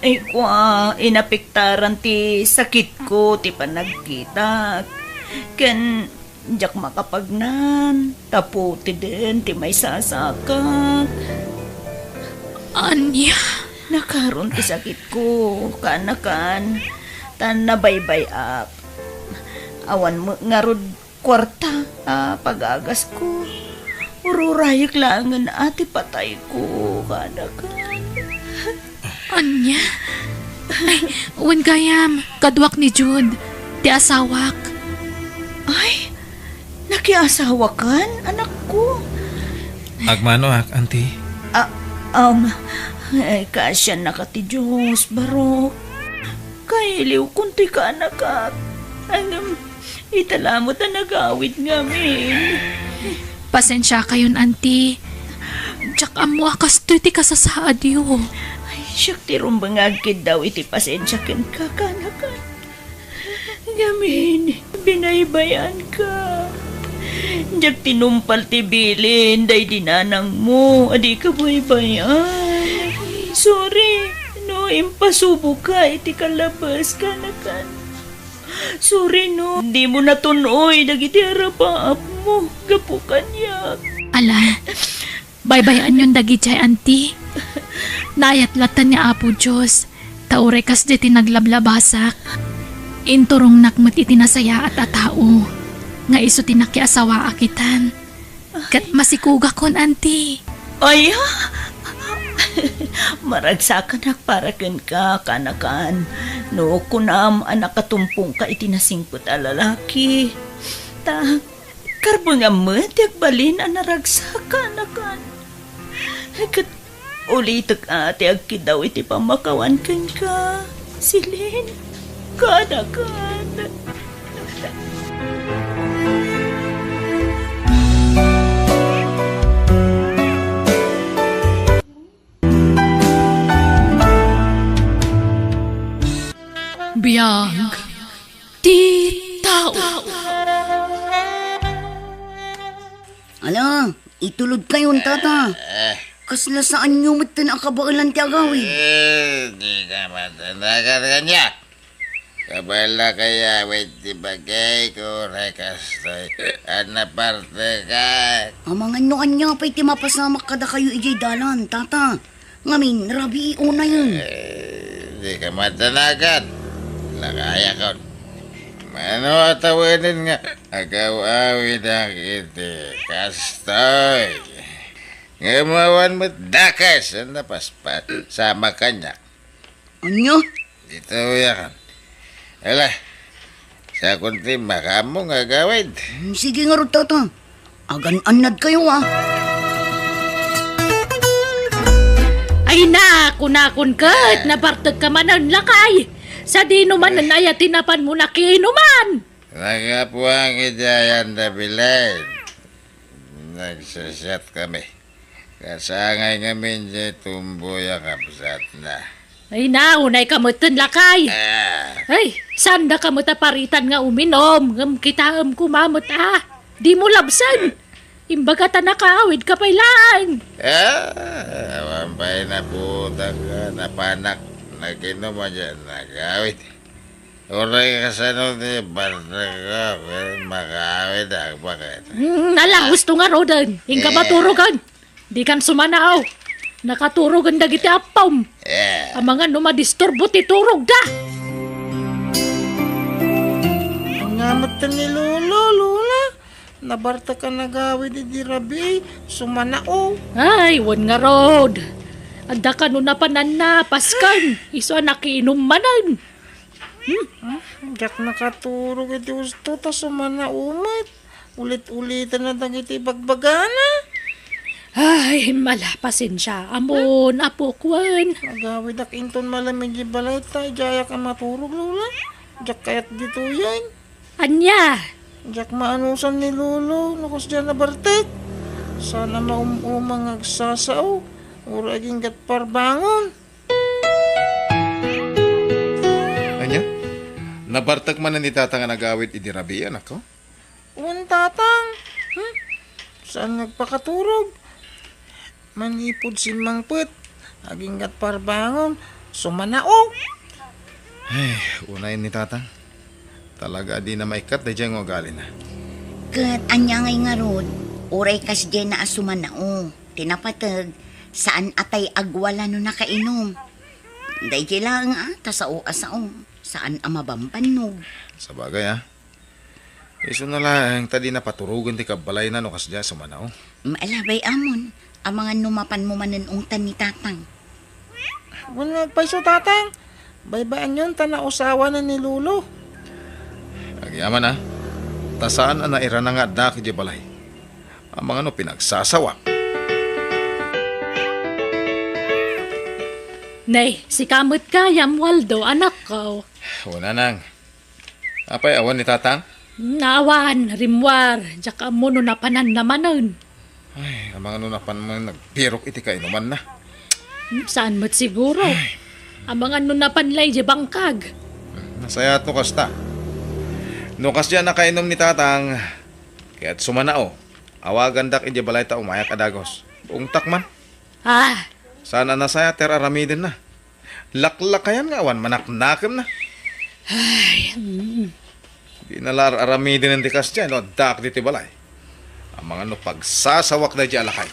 Ay, kua, inapektaran ti sakitko ti panagkitak. Ken diak makapagnan, ta putiden ti maisasakak. Ania? Nakaron ti sakitko, kaanakan, ta nabaybay-ak. Awan met ngarud kuarta a pagagasko. Ururayek laengen a ti patayko, kaanakan. Ania? Ay, wen gayam, kaduak ni Jude, ti asawak. Ay, nakiasawakan, anakko? Agmanoak, Auntie. Ah, um, ay, kaasiannaka ti Dios, barok. Kailiwkon ti kaanakak. Ngem, ita la met a nagawid ngamin. Pasensiakayon, Auntie. Diak ammo a kastoy ti kasasaadyo. Ay, siak ti rumbeng nga agkiddaw iti pasensia kenka, kaanakan. Ngamin, binaybay-anka. Diak tinumpal ti bilin daydi nanangmo a dika baybay-an. Sorry no impasuboka iti kalabes, kaanakan. Sorry no dimo natun-oy dagiti arapaapmo gapu kaniak. Ala, baybay-anyon dagidiay, Auntie. Naayat latta ni Apo Dios, ta uray kasdiay ti naglablabasak, inturongnak met iti nasayaat a tao. nga isu ti nakiasawaak itan. Ket masikugakon, anti. Aya? Maragsakanak para kenka, kanakan. No kunam a nakatumpongka iti nasingpet a lalaki, ta karbengam met ti agbalin a naragsak, kanakan. Ket ulitek a ti agkiddaw iti pammakawan kenka, Celine. Kanakan. Biag ti tao. Ala, itulodkayon, tata. Eh. Kasla saanyo metten a kabaelan ti agawid? Eh, di ka matanagan kanya. Kabala kaya, wait, ti bagay ko, rekas toy. Ano parte ka? Amangan no anya pay ti mapasamak kadakayo idiay dalan, tata. Ngamin, rabii unayen. Eh, di ka matanagan. Lakayakon. Mano a tawenin nga agaw-awidak iti kastoy. Ngem awan met dakes a napaspas sama kaniak. Anya? Dita uyakan. Ala, sakon ti makaammo nga agawid. Hmm, sige ngarud, tata. Agan-annadkayo, a. Ay na, kunakon ket, nabartekka manen, lakay. Sadino manen aya ti napanmo nakiinuman? Nagapuan iti ayan da bilen. Nagsisiatkami. Kasangay ngamin diay tumboy a kabsatna. Ay, naunayka metten, lakay. Ah. Ay, saandaka met a paritan nga uminom, ngem kitaem koma met a dimo labsen. Imbaga ta nakaawidka pay laeng. Ah, awan pay naputak, napanak, nakinom a diay nagawid. Uray kasano ti barneko, ken makaawid a agbaket. Hmm, ala, gusto ngaruden. Inka maturogen. Dikan sumanaaw. Nakaturogen dagiti appom. Eh. Amangan no madisturbo ti turogda. Ania metten ni Lolo, Lola? Nabartek a nagawid idi rabii, sumanao. Ay, wen ngarud. Adda kano napananna, pasken. Isu a nakiinum manen. Hmm? Ah, diak nakaturog iti usto ta sumanao met. Ulit-uliten na dagiti ibagbagana. Ay, mala, pasensia. Ammon, apok, wen. Agawidak inton malem iti balay ta idiayak a maturog, Lola. Diak kayat ditoyen. Ania? Diak maanusan ni Lolo no kasdiay nabartek. Saan a maum-uma nga agsasao. Uray aginggat parbangon. Ania? Nabartek manen ni Tatang a nagawid idi rabii, anakko? Wen, Tatang. Hmm? Saan nga agpakaturog? Manipud simmangpet, aginggat parbangon, sumanao. Ay, unayen ni Tatang. Talaga a dina maikkat daydiay nga ugalina. Ket ania ngay ngarud, uray kasdiayna a sumanao. Ti napateg, saan a tay agwala no nakainum. Daydiay laeng a, ta sao a sao, saan a mabambannog. Sabagay, a. Isuna laeng ta dina paturogen ti kabbalayna no kasdiay a sumanao. Maalabay amon, amangan no mapanmo manen ungtan ni Tatang. Wen nga agpayso, Tatang. Baybay-anyon ta nausawanen ni Lolo. Agyaman, a. Ta saan a nairana nga addaak idiay balay. Amangan no pinagsasawak. Nay, sika met gayam, Waldo, anakko. Wen, Nang. Apay, awan ni Tatang? Hmm, awan, rimmuar. Diak ammo no napananna manen. Ay, amangan no napan manen nagbirok iti kainumanna. Hmm, saan met siguro? Ay. Amangan no napan la idiay bangkag. Hmm, nasayaat no kasta. No kasdiay a nakainum ni Tatang, ket sumanao, awagandak idiay balay ta umayak a dagus. Ungtak man. Ah. Saan a nasayaat ti ar-aramidenna. Laklakayan nga awan manaknakemna. Ay, mm. Dina la ar-aramiden ti kasdiay no addaak ditoy balay. Amangan no pagsasawak daydiay a lakay.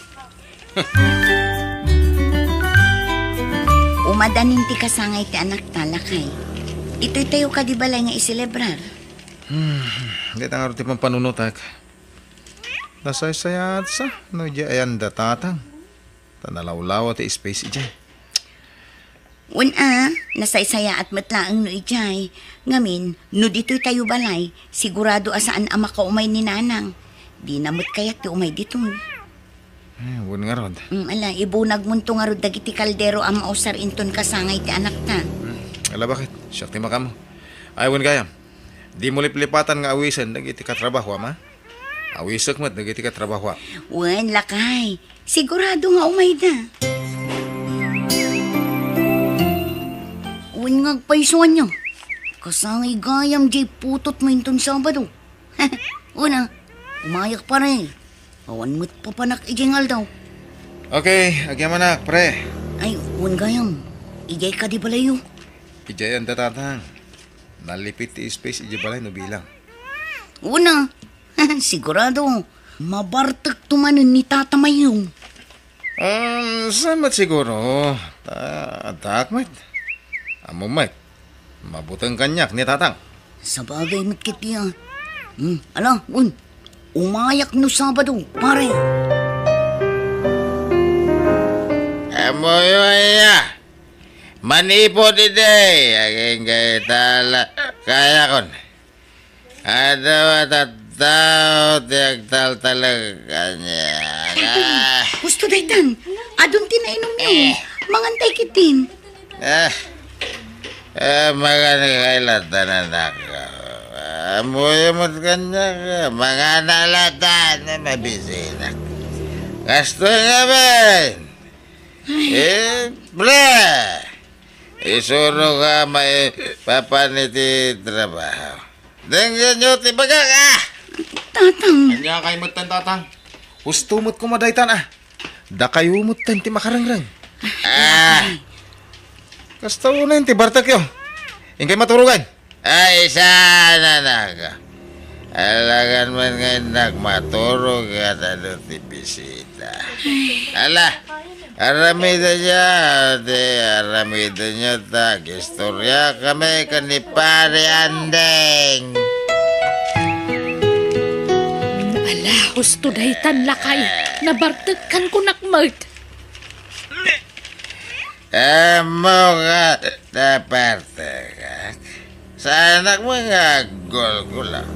Umadanin ti kasangay ti anakta, lakay. Ditoytayo kadi balay nga iselebrar. Hmm, dayta ngarud ti pampanunotek. Nasaysayaat sa no idiay ayan da Tatang. Ta nalawlawa ti space idiay. Wen a, nasaysayaat met laeng no idiay. Ngamin, no ditoy tayo balay, sigurado a saan a makaumay ni Nanang. Dina met kayat ti umay ditoy. Eh, wen ngarud. Mm, ala, ibunagmonto ngarud dagiti kaldero a mausar inton kasangay ti anakta. Hmm, ala, baket? Siak ti makaammo. Ay, wen gayam. Dimo liplipatan nga awisen dagiti katrabahoam, a? Awisek met dagiti katrabahoam. Wen, lakay. Sigurado nga umayda. Wen nga agpayso ania. Kasangay gayam diay putotmo inton Sabado. Una, umayak, pare. Awan met papanak idiay nga aldaw. Okay, agyamanak, pre. Ay, wen gayam. Idiay kadi balayyo? Idiay ayan da Tatang. Nalipit ti space idiay balay no bilang. Una, sigurado, mabartekto manen ni Tata Mayong. Um, saan met siguro? Ta, addaak met. Ammom met. Mabuteng kaniak ni Tatang. Sabagay met ketdi, a. Hmm, ala, wen. Umayak no Sabado, pare. Ammoyo aya. Manipod idi. Agingga ita la. Kayakon. Adda a tattao ti agtaltalek kaniak. Ay, ah, husto daytan. Adun ti nainumyo. Eh. Mangantay ketdin. Ah, ah, magan kay latan, anak. Ammoyo met kaniak, mangana latan, mabisinak. Kastoy ngamin. Eh, pre! Isurok a maipapan iti trabaho. Denggenyo ti bagak, a! Tatang. Ania kay metten, Tatang? Husto met koma daytan, a. Dakayo metten ti makarengreng. Ah! Kasta unay ti bartekyo. Inkay maturogan. Ay, saan, anak? Alagan man nga innak maturog ket adu ti bisita. Ala, aramidenyo, ti aramidenyo ta agistoriakami ken ni Pare Andeng. Ala, husto daytan, lakay. Nabartekkan kunak met. Ammok a nabartekak. Saanak met nga aggulgulaw.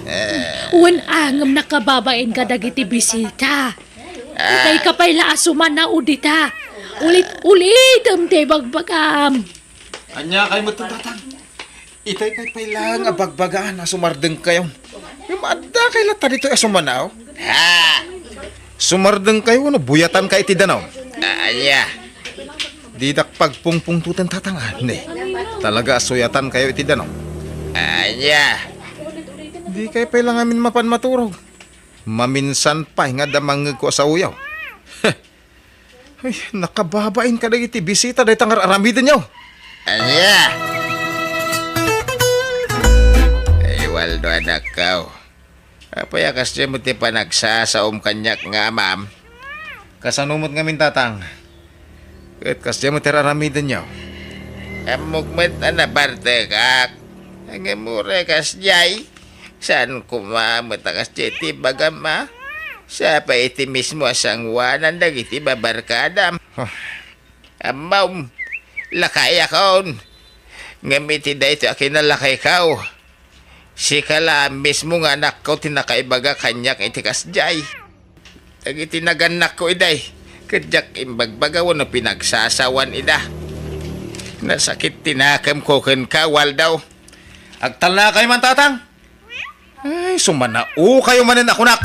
Eh. Wen a ngem nakababain kadagiti bisita. Ah. Itay ka pay la a sumanao dita. Ulit-ulitem ti ibagbagam. Ania kay metten, Tatang? Itay kay pay laeng a bagbagaan a sumardengkayo. Ngem adda kay latta ditoy a sumanao? Ha? Sumardengkayo wenno buyatan kay iti danum? A-, ania? Didak pagpungpungtoten, Tatang, a, ne. Talaga a suyatan kayo iti danum. Ania? Di kay pay la ngamin mapan maturog. Maminsan pay nga adda mangngegko a saoyo. Ay, nakababain kadagiti bisita dayta nga ar-aramidenyo. Ania? Ay, Waldo, anakko. Apay a kasdiay met ti panagsasaom kaniak nga amam? Kasano met ngamin, Tatang? Ket kasdiay met ti ar-aramidenyo? Ammok met a nabartekak. Ngem uray kasdiay, saan koma met a kasdiay ti ibagam, a? Sa pay iti mismo a sangoanan dagiti babarkadam. Huh. Ammom, lakayakon. Ngem iti daytoy a kinalakayko, sika la mismo nga anakko ti nakaibaga kaniak iti kasdiay. Dagiti nagannakko idi, ket diak imbagbaga wenno pinagsasawan ida. Nasakit ti nakemko kenka, Waldo. Agtalnakayo man, Tatang. Ay, sumanaokayo manen a kunak.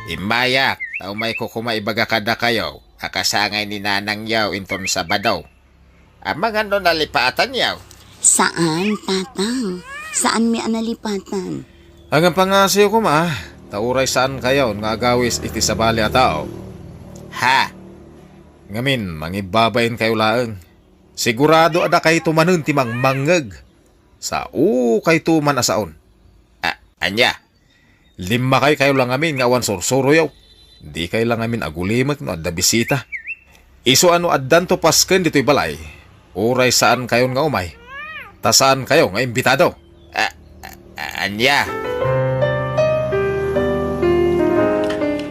Immayak, ta umayko koma ibaga kadakayo a kasangay ni nanangyo inton Sabado. Amangan no nalipatanyo? Saan, Tatang. Saanmi a nalipatan. Agpangaasiyo koma, ta uray saankayon nga agawis iti sabali a tao. Ha? Ngamin, mangibbabainkayo laeng. Sigurado a dakayto manen ti mangmangngeg. Saokayto man a saon. A-, ania? Limmakaykayo la ngamin nga awan sursuroyo. Dikay la ngamin agulimek no adda bisita. Isu a no addanto pasken ditoy balay, uray saankayon nga umay, Ta saan kayo nga imbitado? A-, a-, ania?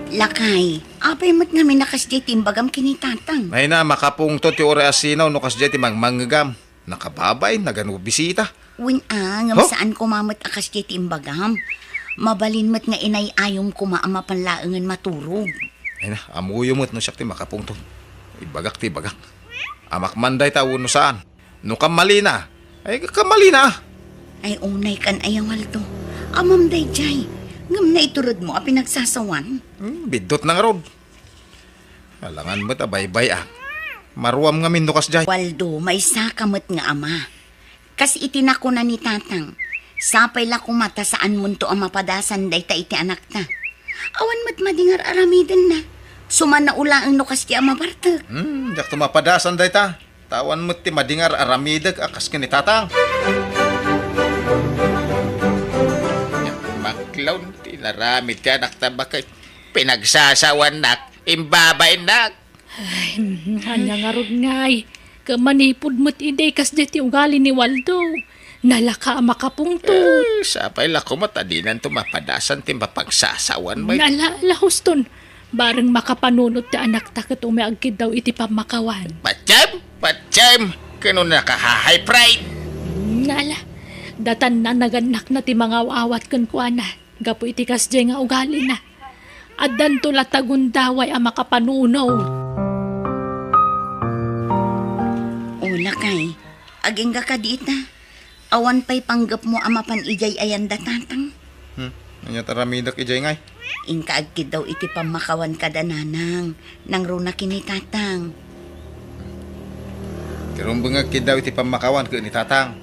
Lakay, apay met ngamin a kasdiay ti imbagam ken ni Tatang? Ay na, makapungto ti uray a sinaw no kasdiay ti mangmangngegam. Nakababain, nagano bisita. Wen a, ngem Huh? saan koma met a kasdiay ti imbagam. Mabalin met nga inay-ayom koma a mapan laengen maturog. Ay na, ammoyo met no siak ti makapungto. Ibagak ti ibagak. Amak man dayta wenno saan. No kammalina, ay kammalina. Ay, unay kan aya, Waldo. Amam daydiay. Ngem naituredmo a pinagsasawan? Hmm, biddutna ngarud. Alangan met a baybay-ak. Maruam ngamin no kasdiay. Waldo, maysaka met nga ama. Kas iti nakuna ni Tatang, sapay la koma ta saanmonto a mapadasan dayta iti anakta. Awan met madingar aramidenna. Sumanao laeng no kasdiay a mabartek. Hmm, diakto mapadasan dayta. Ta awan met ti madingar aramidek a kas ken ni Tatang. Maklaw ti inaramid ti anakta baket. Pinagsasawannak, imbabainnak. Ay, ania ngarud ngay? Ket manipud met idi kasdiay ti ugali ni Waldo. Nalaka a makapungtot. Eh, sapay la koma ta dinanto mapadasan ti mapagsasawan met. Nala, la huston. Bareng makapanunot ti anakta ket umay agkiddaw iti pammakawan. Patiem! Patiem! Ken no nakaha-high pride! Nala, datan nanagannakna ti mangaw-awat kenkuana. Gapu iti kasdiay nga ugalina, addanto latta gundaway a makapanunot. O, lakay, agingga kadi ita. Awan pay panggepmo a mapan idiay ayan da Tatang? Hmm, ania ti aramidek idiay ngay? Inka agkiddaw iti pammakawan kada nanang, nangruna ken ni Tatang. Ti rumbeng nga agkiddaw iti pammakawan ken ni Tatang.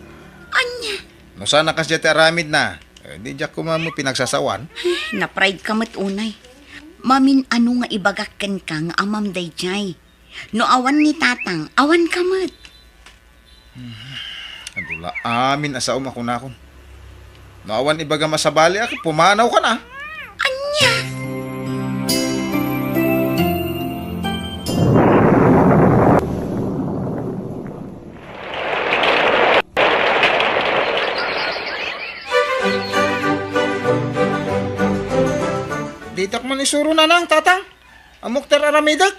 Ania? No saan a kasdiay ti aramidna, eh, di diak koma met pinagsasawan. Napride ka met unay. Mamin-ano nga ibagak kenka nga amam daydiay? No awan ni Tatang, awan ka met. Adu la amin a saom a kunakon. No awan ibagam a sabaliak, pumanaw ka na. Ania? Ditak man isuro, nanang, tatang. Ammok ti aramidek.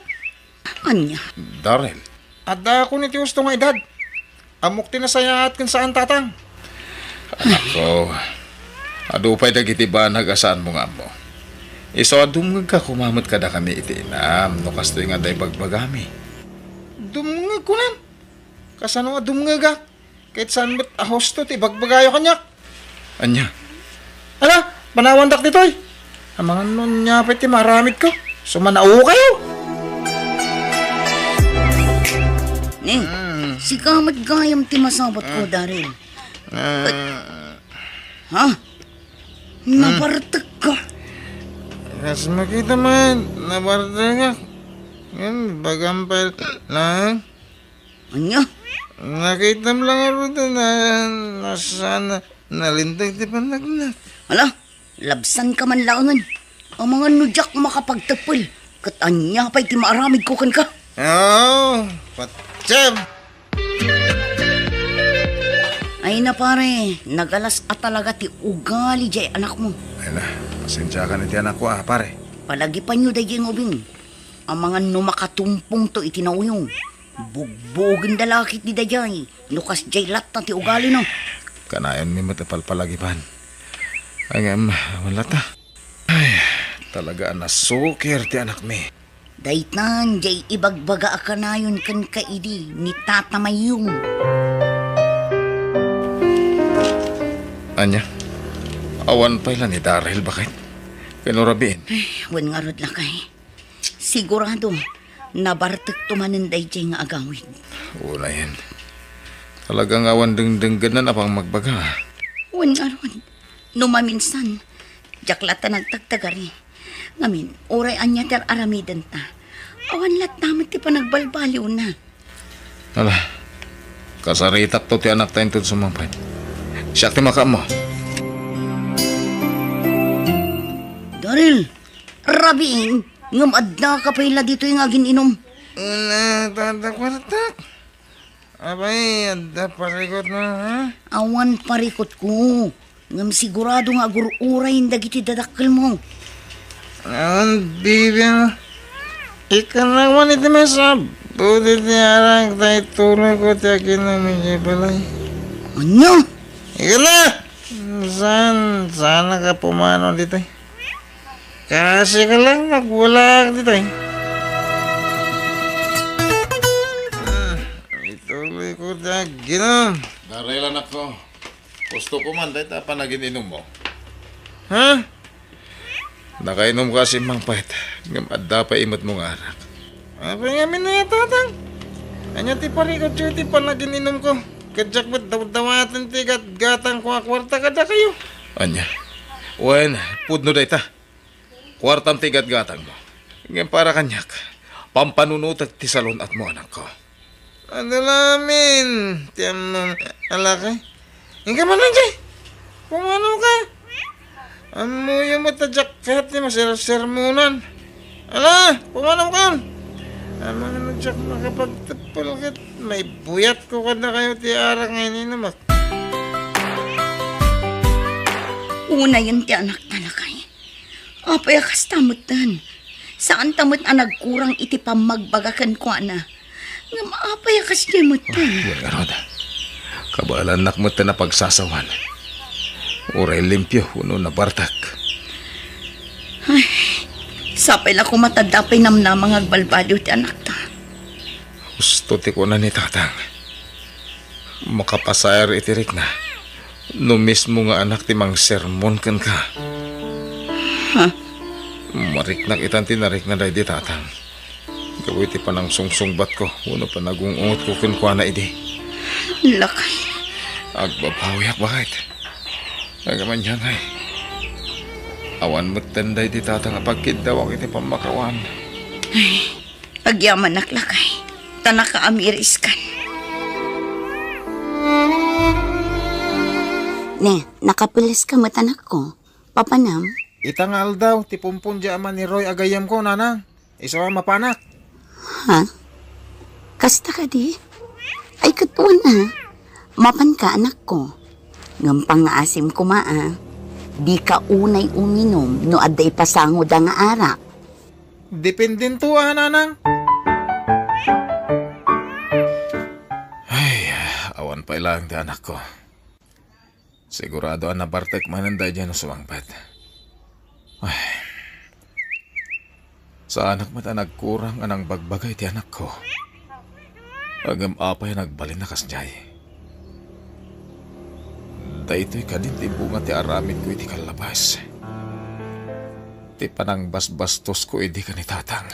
Ania? Darrell. Addaakon iti husto nga edad. Ammok ti nasayaat ken saan, tatang. Anakko, adu pay dagiti banag a saanmo nga ammo. Isu a dumngegka koma met kadakami iti inam no kastoy nga adda ibagbagami. Dumngeg, kunam? Kasano a dumngegak? Ket saan met a husto ti ibagbagayo kaniak? Ania? Ala, panawandak ditoy. Amangan no ania pay ti maaramidko. Sumanao kayo. Ni, Mm. sika met gayam ti masabatko, Mm. Darrell. Ah. Ha? Mm. Nabartek ka? Kas makita man, nabartek ka. Ngem, bagam pay laeng. Ania? Nakitam lang a ruta na, na sana nalintag ti panagnak. Ala, labsan ka man laengen. Amangan no diak makapagteppel, ket ania pay ti maaramidko kenka? Oo, patsem! Ay na, pare, nagalas a talaga ti ugali diay anakmo. Ay na, pasensiakan iti anakko, ah, pare. Palagipanyo daydiay nga ubing. Amangan no makatumpongto iti nauyong. Bugbugenda la ketdi daydiay, no kasdiay latta ti ugalina. Kanayonmi met a palpalagipan. Ngem, awan latta. Ay, talaga a nasukir ti anakmi. Daytan, diay ibagbaga a kanayon kenka idi ni Tata Mayong. Ania? Awan pay la ni Darrell, baket? Ken no rabiin? Ay, wen ngarud, lakay. Sigurado, nabartekto manen daydiay nga agawid. Unayen. Talaga nga awan dengdenggenna a pangmagbaga. Wen ngarud, no maminsan, diak latta nagtagtagari. Ngamin, uray ania ti ar-aramidenta, awan latta met ti panagbalbaliwna. Ala, kasaritakto ti anakta inton sumangpet. Siak ti makaammo. Darrell, rabiin, ngem addaka pay la ditoy nga agin-inom. Una, tata, kwartak. Apay, adda parikutmo, ha? Awan parikutko. Ngem sigurado nga agur-urayen dagiti dadakkelmo. Awan bibiang. Ikkannak man iti maisapul iti arak, ta ituloyko ti aginom idiay balay. Ania? Ikkannak! Saan, saan ka pumanaw ditoy? Kasi ka lang nagwalaak ditoy. Ah, ituloyko ti aginom. Darel, anakko. Gusto ko man, dayta panagin-inummo. Ha? Nakainom ka, Simangpet, ngem adda pay imetmo nga arak. Apay ngamin aya, Tatang? Ania ti parikutyo iti panagin-inumko? Ket diak met dawdawaten ti gatgatangko a kuarta kadakayo. Ania? Wen, pudno dayta. Kuartam ti gatgatangmo. Ngem para kaniak, pampanunotek ti salun-atmo, anakko. Adu la amin ti ammom, alakay. Inka man idiay. Pumanaw ka. Ammoyo met a diak ket ti masersermonan. Ala, pumanaw kayon. Amangan a diak makapagteppel ket maibuyatko kadakayo ti arak nga ininumak. Unayen ti anakta, lakay. Apay a kasta metten? Saanta met a nagkurang iti pammagbaga kenkuana. Ngem apay a kasdiay metten? Ay, wen ngarud. Kabaelannak metten a pagsasawan. Uray limpio wenno nabartek. Ay, sapay la koma ta adda pay namnama nga agbalbaliw ti anakta. Husto ti kuna ni Tatang. Makapasaer iti rikna no mismo nga anak ti mangsermon kenka. Ha? Mariknak itan ti narikna daydi Tatang. Gapu iti panangsungsungbatko wenno panagung-ungotko kenkuana idi. Lakay. Agbabawiak, baket. Ngem ania ngay? Awan metten daydi Tatang a pagkiddawak iti pammakawan. Ay. Agyamanak, lakay, ta nakaamiriskan. Ne, nakapuleska met, anakko. Papanam? Ita nga aldaw, ti pumpon diay ama ni Roy a gayyemko, nanang. Isu a mapanak. Ha? Kasta kadi? Ay, ket wen a. Mapanka, anakko. Ngem pangngaasim koma a. Dika unay uminom no adda ipasangoda nga arak. Dependento a, nanang. Ay, awan pay laeng ti anakko. Sigurado a nabartek manen daydiay no sumangpet. Ay. Saanak met a nagkurang a nangbagbaga iti anakko. Ngem apay a nagbalin a kasdiay? Daytoy kadin ti bunga ti aramidko iti kallabas. Ti panangbasbastosko idi ken ni Tatang.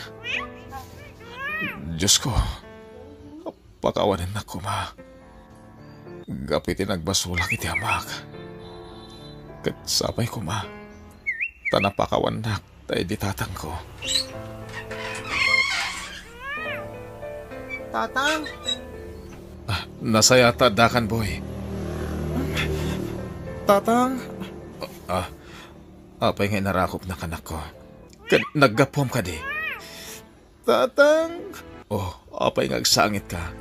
Diosko, pakawanennak koma. Gapu iti nagbasolak iti amak. Ket sapay koma, ta napakawannak daydi tatangko. Tatang? Ah, nasayat ta addakan, Boy. Tatang? Ah, apay nga inarakopnak, anakko? Ket naggapuam kadi? Tatang! Oh, apay nga agsangitka?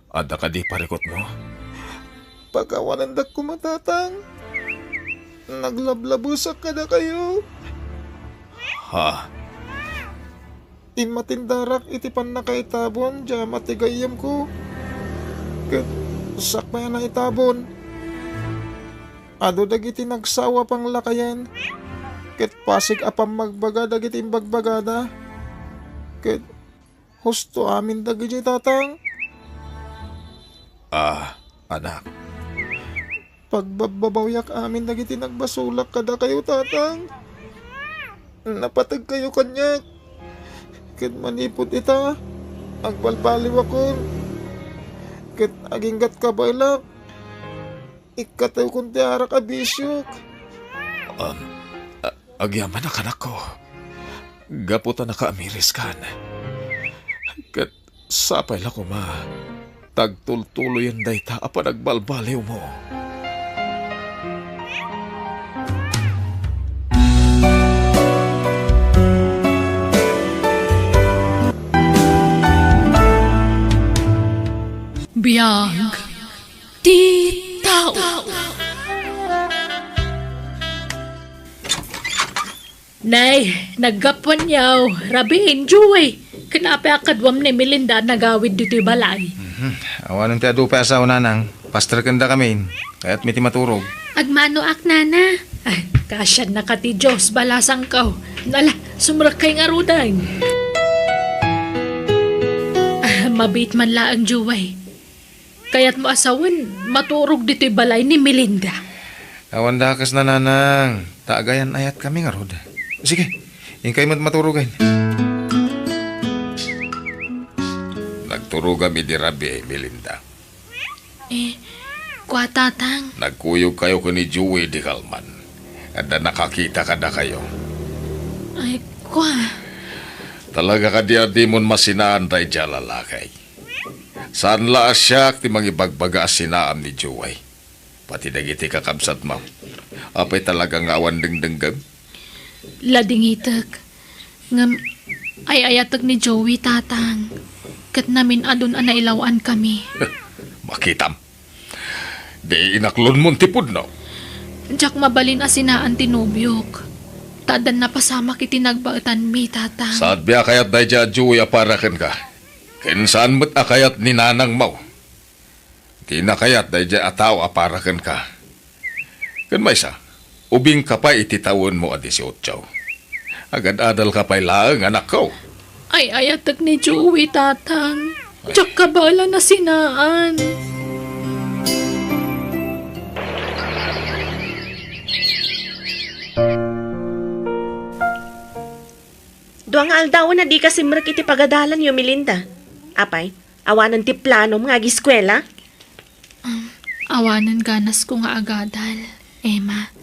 Adda kadi parikutmo? Pakawanendak koma, Tatang. Naglablabusak kadakayo. Ha? Immatindarak iti pannakaitabon diay ama ti gayyemko. Ket sakbay a naitabon, adu dagiti nagsawa a panglakayen, ket pasig a pammagbaga dagiti imbagbagada. Ket husto amin dagidiay, Tatang. Ah, anak. Pagbabbabawiak amin dagiti nagbasolak kadakayo, Tatang. Napategkayo kaniak. Ket manipud ita, agbalbaliwakon. Ket aginggat kabaelak. Ikkatewkon ti arak a bisiok. Um, a-, agyamanak, anakko. Gapu ta nakaamiriskan. Ket sapay la koma, ta agtultuloyen dayta a panagbalbaliwmo. Biag ti tao. Nay, naggapuanyo, Rabin, Joey. Ken apay a kaduam ni Melinda a nagawid ditoy balay? Mhm. Awanen ti adu pay a sao, nanang. Pasterkendakamin. Kayatmi ti maturog. Agmanoak, nana. Ah, kasiannaka ti Dios, balasangko. Ala, sumrekkay ngaruden. Ah, mabiit man laeng, Joey. Kayatmo a sawen, maturog ditoy balay ni Melinda. Awan dakes, nanang. Ta agayan-ayatkami ngarud. Sige, inkay met maturogen. Nagturogam idi rabii, Melinda. Eh, kua, Tatang. Nagkuyogkayo ken ni Joey idi kalman. Adda nakakita kadakayo. Ay, kua. Talaga kadi a dimon masinaan daydiay a lalaki? Saan la a siak ti mangibagbaga a sinaam ni Joey. Pati dagiti kakabsatmo. Apay talaga nga awan dengdengngem? Ladingitek. Ngem, ay-ayatek ni Joey, Tatang. Ket namin-adun a nailaw-ankami. Makitam. Di inaklonmon ti pudno. Diak mabalin a sinaan ti nobiok. Ta addan napasamak iti nagbaetanmi, Tatang. Saanmi a kayat daydiay a Joey a para kenka. Ken saan met a kayat ni nanangmo. Dina kayat daydiay a tao a para kenka. Ken maysa, ubingka pay iti tawenmo a disiotso. Agad-adalka pay laeng, anakko. Ay-ayatek ni Joey, Tatang. Ay. Diak kabaelan a sinaan. Dua nga aldawen a dika simrek iti pagadalanyo, Melinda. Apay, awanen ti planom nga agiskuela? Um, awanen ganasko nga agadal, Emma.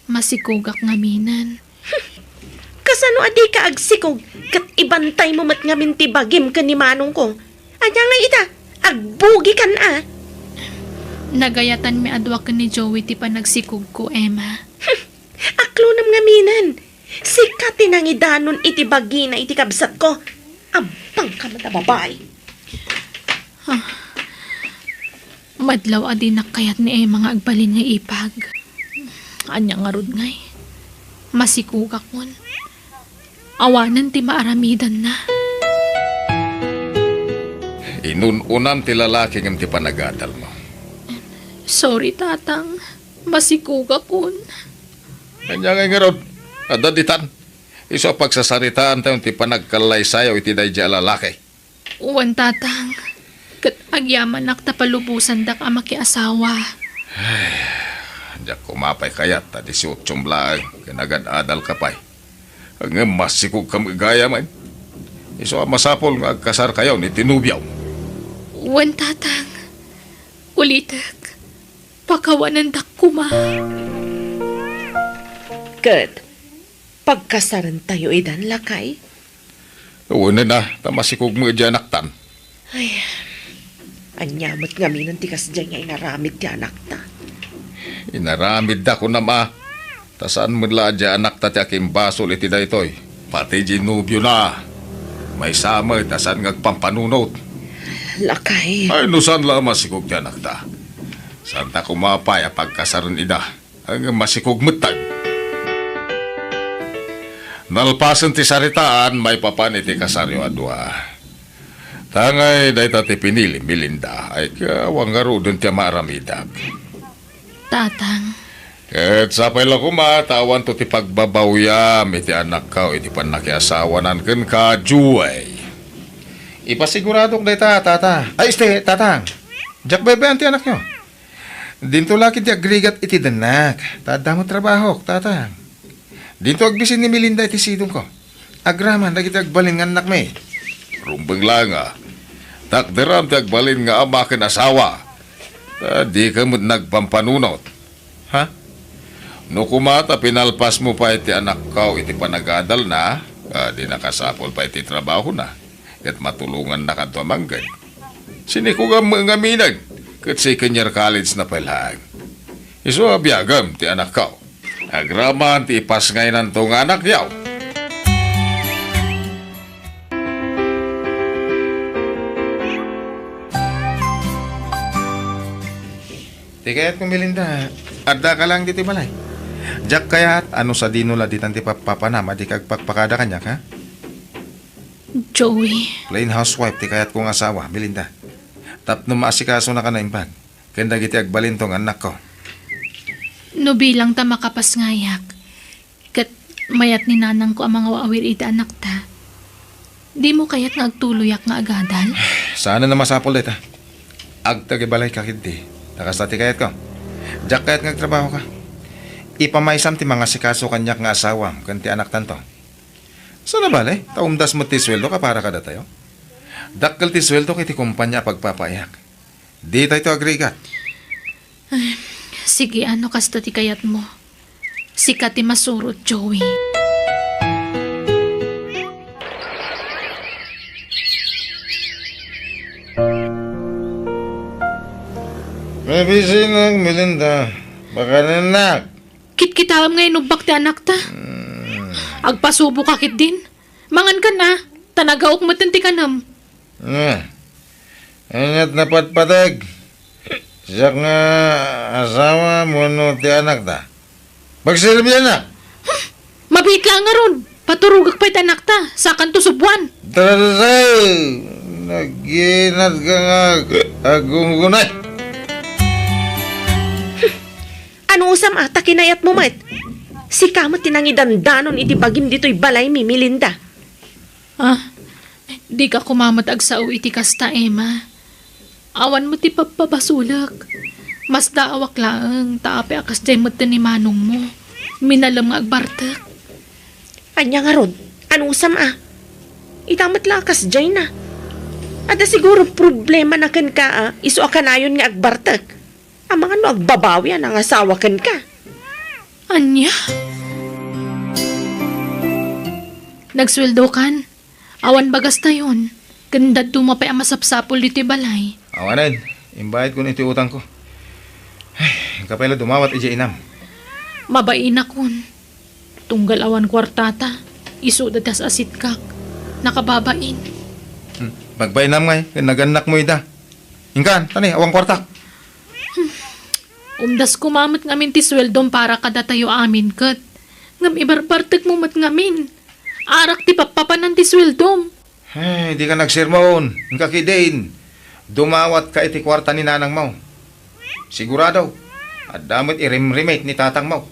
Masikogak ngaminen. Kasano a dika agsikog ket ibantaymo met ngamin ti bagim ken ni manongko? Ania ngay ita? Agbugikan a! Nagayatanmi a dua ken ni Joey ti panagsikogko, Emma. Aklonem ngaminen. Sika ti nangidanon iti bagina iti kabsatko. Ampangka met a babai. Ah. Madlaw a dinak kayat ni Emma nga agbalin nga ipag. Ania ngarud ngay? Masikogakon. Awanen ti maaramidanna. Inun-unam ti lalaki ngem ti panagadalmo. Sorry, Tatang. Masikogakon. Ania ngay ngarud? Adda ditan. Isu a pagsasaritaantayo ti panagkallaysayo iti daydiay a lalaki. Wen, Tatang. Ket agyamanak ta palubosandak a makiasawa. Ay, diak koma pay kayat ta disiotsom laeng ken agad-adalka pay. Ngem masikogkam gayam. Isu a masapul nga agkasarkayon iti nobiom. Wen, Tatang. Ulitek, pakawanendak koma. Ket pagkasarentayo idan, lakay? Wen a, ta masikog met diay anaktan. Ay, ania met ngaminen ti kasdiay nga inaramid ti anakta? Inaramidda, kunam a. Ta saan met la a diay anakta ti akimbasol iti daytoy. Pati diay nobiona. Maysa met a saan nga agpampanunot. Lakay. Ay, no saan la a masikog ti anakta. Saanta koma pay a pagkasaren ida. Ngem masikog metten. Nalpasen ti saritaan maipapan iti kasaryo a dua. Ta ngay dayta ti pinili, Melinda, ay awan ngaruden ti maaramidak. Tatang. Ket sapay la koma ta awanto ti pagbabawiam iti anakko iti pannakiasawanan kenka, Joey. Ipasiguradok dayta, Tata. Ay, este, Tatang. Diak bebe-an ti anakyo. Dinto la ketdi agrigat iti dennak, ta adda met trabahok, Tatang. Dinto agbisin ni Melinda iti sidongko. Agraman dagiti agbalin nga annakmi. Rumbeng laeng a. Takderam ti agbalin nga ama ken asawa. Ta dika met nagpampanunot. Ha? No koma ta pinalpasmo pay ti anakko iti panagadalna, a, di nakasapul pay ti trabahona. Ket matulongannakto a mangged. Sinikogam met ngaminen, ket second year college na pay laeng. Isu a biagem ti anakko. Agraman ti ipasngaynanto nga anakyo. Ti kayatko, Melinda, addaka lang ditoy balay. Diak kayat a no sadino la ditan ti pappapanam a dika agpakpakada kaniak, ha? Joey. Plain housewife ti kayatko nga asawa, Melinda. Tapno maasikasonak a naimbag ken dagiti agbalintong nga annakko. No bilang ta makapasngayak, ket mayat ni nanangko a mangawawir iti anakta, dimo kayat nga agtuloyak nga agadal? Saan a masapul dayta. Agtagbalay ka ketdi. Ta kasta ti kayatko. Diak kayat nga agtrabahoka. Ipamaysam ti mangasikaso kaniak nga asawam ken ti anaktanto. Saan a bale, ta umdas met ti sueldoka para kadatayo. Dakkel ti sueldok iti kompania a pagpapaayak. Ditayto agrigat. Ay, sige, no kasta ti kayatmo. Sika ti masurot, Joey. Mabisinak, Melinda. Pakanennak. Kitkitaem nga inubbak ti anakta. Hmm. Agpasuboka ketdin. Mangankan a, ta nagaok metten ti kanem. Eh, aniat napatpateg? Siak nga asawa wenno ti anakta? Pagserbiannak! Mabiit laeng ngarud. Paturogak pay ti anakta, sakanto suboan. Tarasay! Naginatka nga ag-, aggunggunay. Anusam a, ta kinayatmo met. Sika met ti nangidandanon iti bagim ditoy balaymi, Melinda. Ah, dika koma met agsao iti kasta, Emma. Awan met ti pabpabasolek. Masdaawak laeng ta apay a kasdiay met ni manongmo. Minalem nga agbartek. Ania ngarud? Anusam a? Ita met la a kasdiayna. Adda siguro problemana kenka a isu a kanayon nga agbartek. Amangan no agbabawi a nangasawa kenka. Ania? Nagsueldokan. Awan bagastayon. Ken dadduma pay a masapsapul ditoy balay. Awanen, imbayadkon iti utangko. Ay, inka pay la dumawat idiay inam. Mabainakon. Tunggal awan kuartata, isuda ti as-asitkak. Nakababain. Hmm, magbainam ngay, ken nagannakmo ida. Inkan, tani, awan kuartak. Umdas koma met ngamin ti sueldom para kadatayo amin ket. Ngem ibarbartekmo met ngamin. Arak ti pappapanan ti sueldom. Ay, dika nagsermon. Inka ketdin. Dumawatka iti kuarta ni nanangmo. Sigurado, adda met irimrimit ni tatangmo.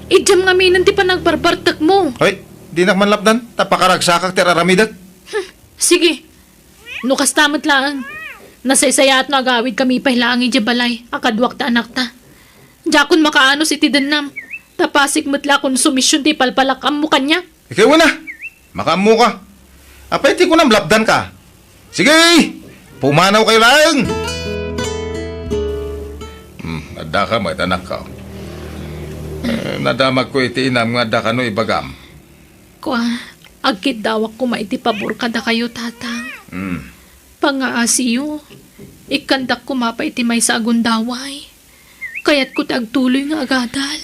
Idiam ngaminen ti panagbarbartekmo. Ay, dinak man lapdan, ta pakaragsakak ti ar-aramidek. Hmm, sige, no kasta met laeng, nasaysayaat no agawidkami pay laeng idiay balay a kaduak ti anakta. Diakon makaanus iti dennam, ta pasig met la a konsumision ti ipalpalak-ammo kaniak. Ikaw na! Makaammoka! Apay ti kunam, lapdanka? Sige! Pumanawkayo laeng! Hmm, addaka met, anakko. Eh, nadamagko iti inam nga adda kano ibagam. Kua, agkiddawak koma iti pabor kadakayo, Tatang. Hmm. Pangaasiyo, ikkandak koma pay iti maysa a gundaway. Kayatko ti agtuloy nga agadal.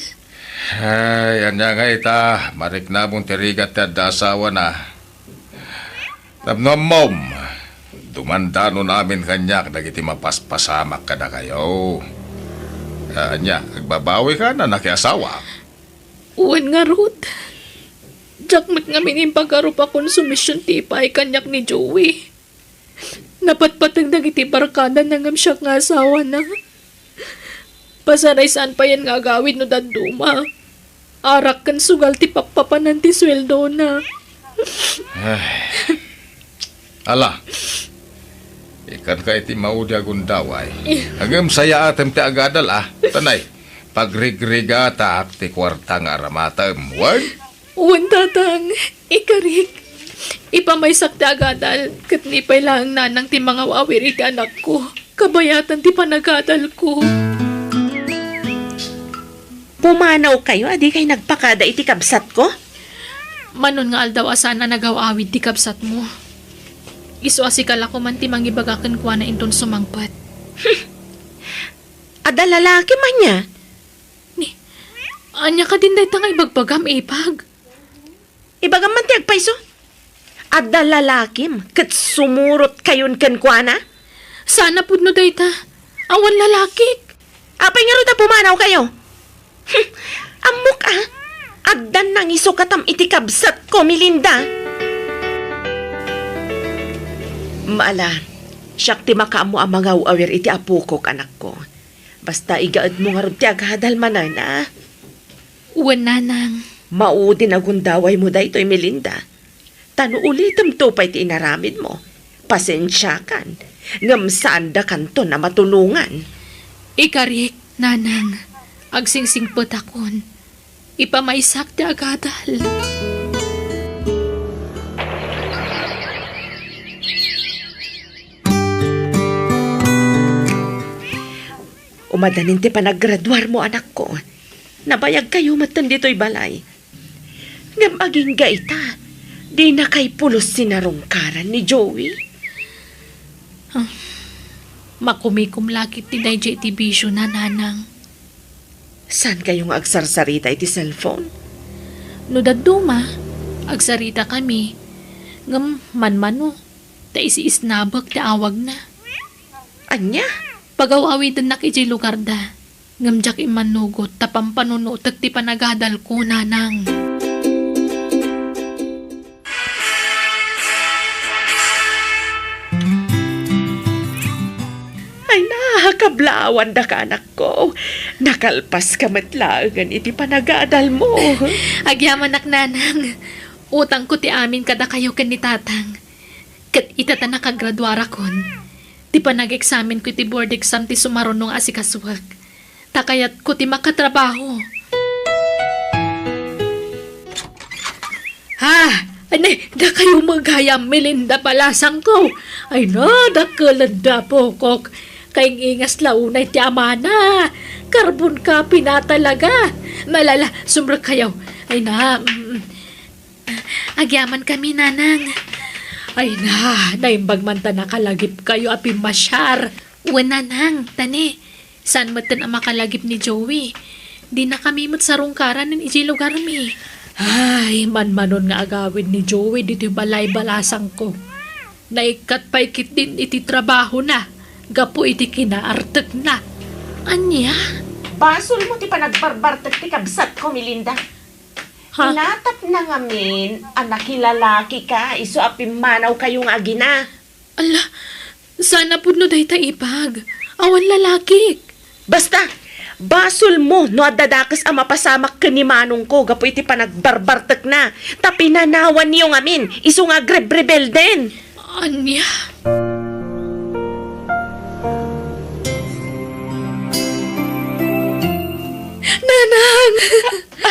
Ay, ania nga ita, mariknamon ti rigat ti adda asawana. Tapno ammom, dumandanon amin kaniak dagiti mapaspasamak kadakayo. Ania, agbabawika a nakiasawa? Wen ngarud, diak met ngamin impagarup a konsumision ti ipaay kaniak ni Joey. Napatpateg dagiti barkadana ngem siak nga asawana. Pasaray saan payen nga agawid no dadduma. Arak ken sugal ti pappapanan ti sueldona. Ay. Ala, ikkanka iti maudi a gundaway. Ngem sayaatem ti agadal, a. Tanay, pagrigrigatak ti kuarta nga aramatem. Wen? Wen, Tatang, ikarik. Ipamaysak ti agadal, ket ni pay laeng nanang ti mangawawir iti anakko. Kabayatan ti panagadalko. Pumanawkayo a dikay nagpakada iti kabsatko? Manon nga aldaw a saan a nagaw-awid ti kabsatmo. Isu a sika la koman ti mangibaga kenkuana inton sumangpet. Adda lalaki man nia? Ni, ania kadin dayta nga ibagbagam, Ipag? Ibagam man ti agpayso. Adda lalakim ket sumurot kayon kenkuana? Sana pudno dayta. Awan lalakik. Apay ngarud a pumanawkayo? Hmm, ammok a. Addan nangisokatam iti kabsatko, Melinda. Maala, siak ti makaammo a mangaw-awir iti apokok, anakko. Basta igaedmo ngarud ti agadal manen, a? Wen, nanang. Maudin a gundawaymo daytoy, Melinda. Ta no ulitemto pay ti inaramidmo, pasensiakan, ngem saandakanton a matulongan. Ikarik, nanang, agsingsingpetakon. Ipamaysak ti agadal. Umadanin ti panagraduarmo, anakko. Nabayagkayo metten ditoy balay. Ngem agingga ita, dinakay pulos sinarungkaran ni Joey. Ah, makumikom lakit ti daydiay ti bisiona, nanang. Saankayo nga agsarsarita iti cellphone? No dadduma, agsaritakami. Ngem manmano, ta isiisnabek ti awagna. Ania? Pagaw-awidennak idiay lugarda. Ngem diak immannugot ta pampanunotek ti panagadalko, nanang. Ay, nakablaawandaka, anakko. Nakalpaska met laengen iti panagadalmo. Agyamanak, nanang. Utangko ti amin kadakayo ken ni tatang. Ket ita ta nakagraduarakon, ti panag-eksamenko iti board exam ti sumaruno nga asikasuek. Ta kayatko ti makatrabaho. Ha? Ay, nay, dakayo met gayam, Melinda balasangko. Ay, na, dakkelenda, pokok. Kaing-ingas la unay ti amana. Karbon ka, pinatalaga. Malala, sumrekkayo. Ay, na, mm, agyamankami, nanang. Ay na, naimbag man ta nakalagipkayo a pimmasiar. Wen, nanang, tani, saan metten a makalagip ni Joey. Dinakami met sarungkaran idiay lugarmi. Ay, manmanon nga agawid ni Joey ditoy balay balasangko. Naikkat pay ketdin iti trabahona gapu iti kinaartekna. Ania? Basolmo ti panagbarbartek ti kabsatko, Melinda. Ha? Inatapna ngamin a nakilalakika isu a pimmanawkayo nga agina. Ala, saan a pudno dayta, ipag. Awan lalakik. Basta, basolmo no adda dakes a mapasamak ken ni manongko gapu iti panagbarbartekna. Ta pinanawanyo ngamin isu nga agrebrebelden. Ania? Nanang!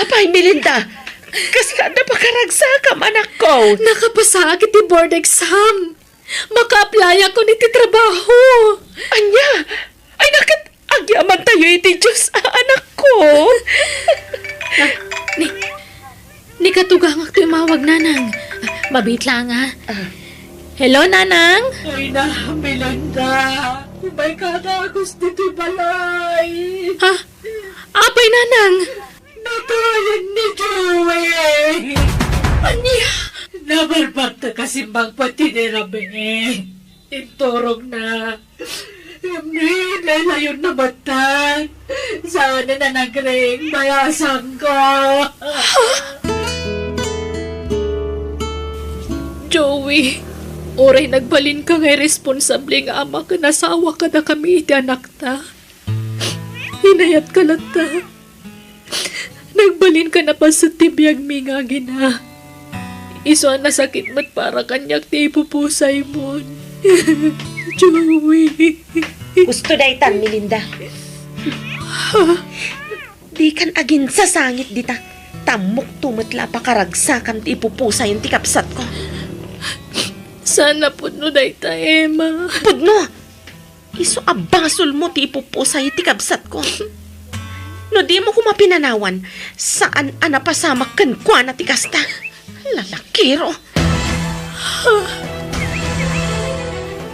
Apay, Melinda, kasla adda pakaragsakam, anakko? Nakapasaak iti board exam. Maka-applyak iti trabaho. Ania? Ay, naket, agyamantayo iti Dios, a, anakko. Ah, ni, ni katugangak ti umawag, nanang. Ah, mabiit lang, ah. Ah. Hello, nanang? Ay na, Melinda. Umay ka na, Agustin, ti balay. Ha? Apay, nanang? Natayan ni Joey. Ania? Nabarbartek a simmangpet ti nirami. Inturogna. Ngem ni, nailayonna metten. Saan a nagring balasangko. Joey, uray nagbalinka nga irresponsable nga ama ken asawa kadakami iti anakta. Inayatka latta. Nagbalinka a napasset ti biagmi nga agina. Isu a nasakit met para kaniak ti ipupusaymon. Joey. Kusto daytan, Melinda. Dikan aginsasangit dita. Ta ammokto met la a pakaragsakam ti ipupusayen ti kabsatko. Saan a pudno dayta, Emma. Pudno! Isu a basolmo ti ipupusay ti kabsatko. No dimo koma pinanawan, saan a napasamak kenkuana ti kasta. Lalakiro.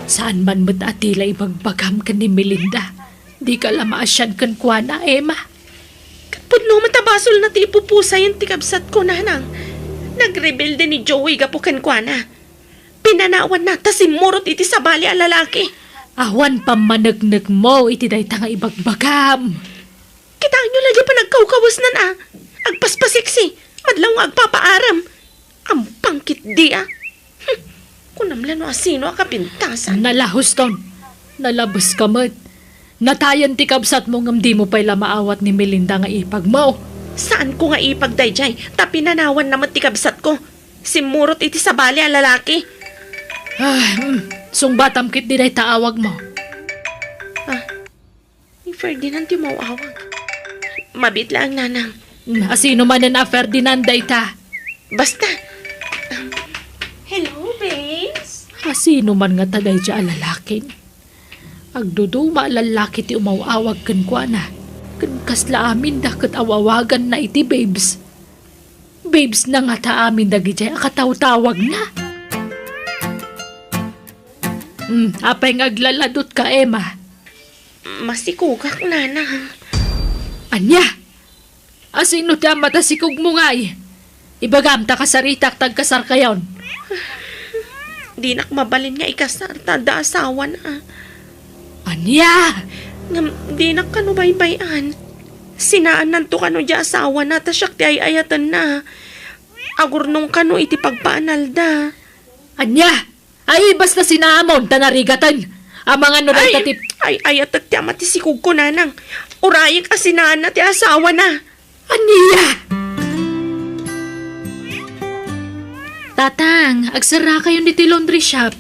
Saan man met a ti la ibagbagam ken ni Melinda. Dika la maasian kenkuana, Emma. Ket pudno met a basolna ti ipupusayen ti kabsatko, nanang. Nagrebelde ni Joey gapu kenkuana. Pinanawanna ta simmurot iti sabali a lalaki. Awan pammaneknekmo iti dayta nga ibagbagam. Kitaenyo lagi panagkawkawesnan a. Agpaspasiksi. Madlaw nga agpapaaram. Ampang ketdi a. Hmm. Kunam la no asino a kapintasan. Nala, Houston. Nalabeska met. Natayen ti kabsatmo ngem dimo pay la maawat ni Melinda nga ipagmo. Saanko nga ipag daydiay, ta pinanawanna met ti kabsatko. Simmurot iti sabali a lalaki. Ah, hmm. Sungbatam ketdi dayta awagmo. Ah, ni Ferdinand ti umaw-awag. Mabiit laeng, nanang. Hmm, asino manen a Ferdinand dayta? Basta. Um, hello, babes. Asino man ngata daydiay a lalaki? Agduduma a lallaki ti umaw-awag kenkuana. Ken kasla aminda ket aw-awaganna iti babes. Babes na ngata amin dagidiay a katawtawagna. Hmm, apay nga aglaladutka, Emma? Masikogak, nanang. Ania? Asino ti ammom ta sikogmo ngay? Ibagam ta kasaritak ta agkasarkayon. Dinak mabalin nga ikasar ta adda asawana. Ania? Ngem dinak kano baybay-an. Sinaannanto kano diay asawana ta siak ti ay-ayatenna. Agurnong kano iti pagpaanalda. Ania? Ay, basta sinaamon ta narigaten. Amangan no dayta ti ay, ayatek ti ama ti sikogko, nanang. Urayek a sinaanna ti asawana. Ania? Tatang, agserrakayon ditoy laundry shop.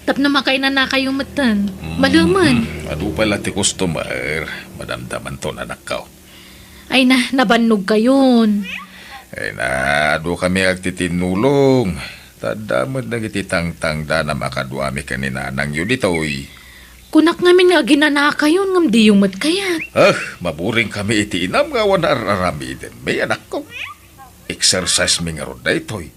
Tapno makainanakayo metten. Malumen. Mm, adu pay la ti customer. Madamdamanto, anakko. Ay na, nabannogkayon. Ay na, adu kami agtitinnulong. Ta adda met dagiti tangtangdanam a kaduami ken ni nanangyo ditoy. Kunak ngamin nga aginanakayon ngem diyo met kayat. Ah, maburing kami iti inam nga awan ar-aramiden. May anakko. Exercise mi ngarud daytoy.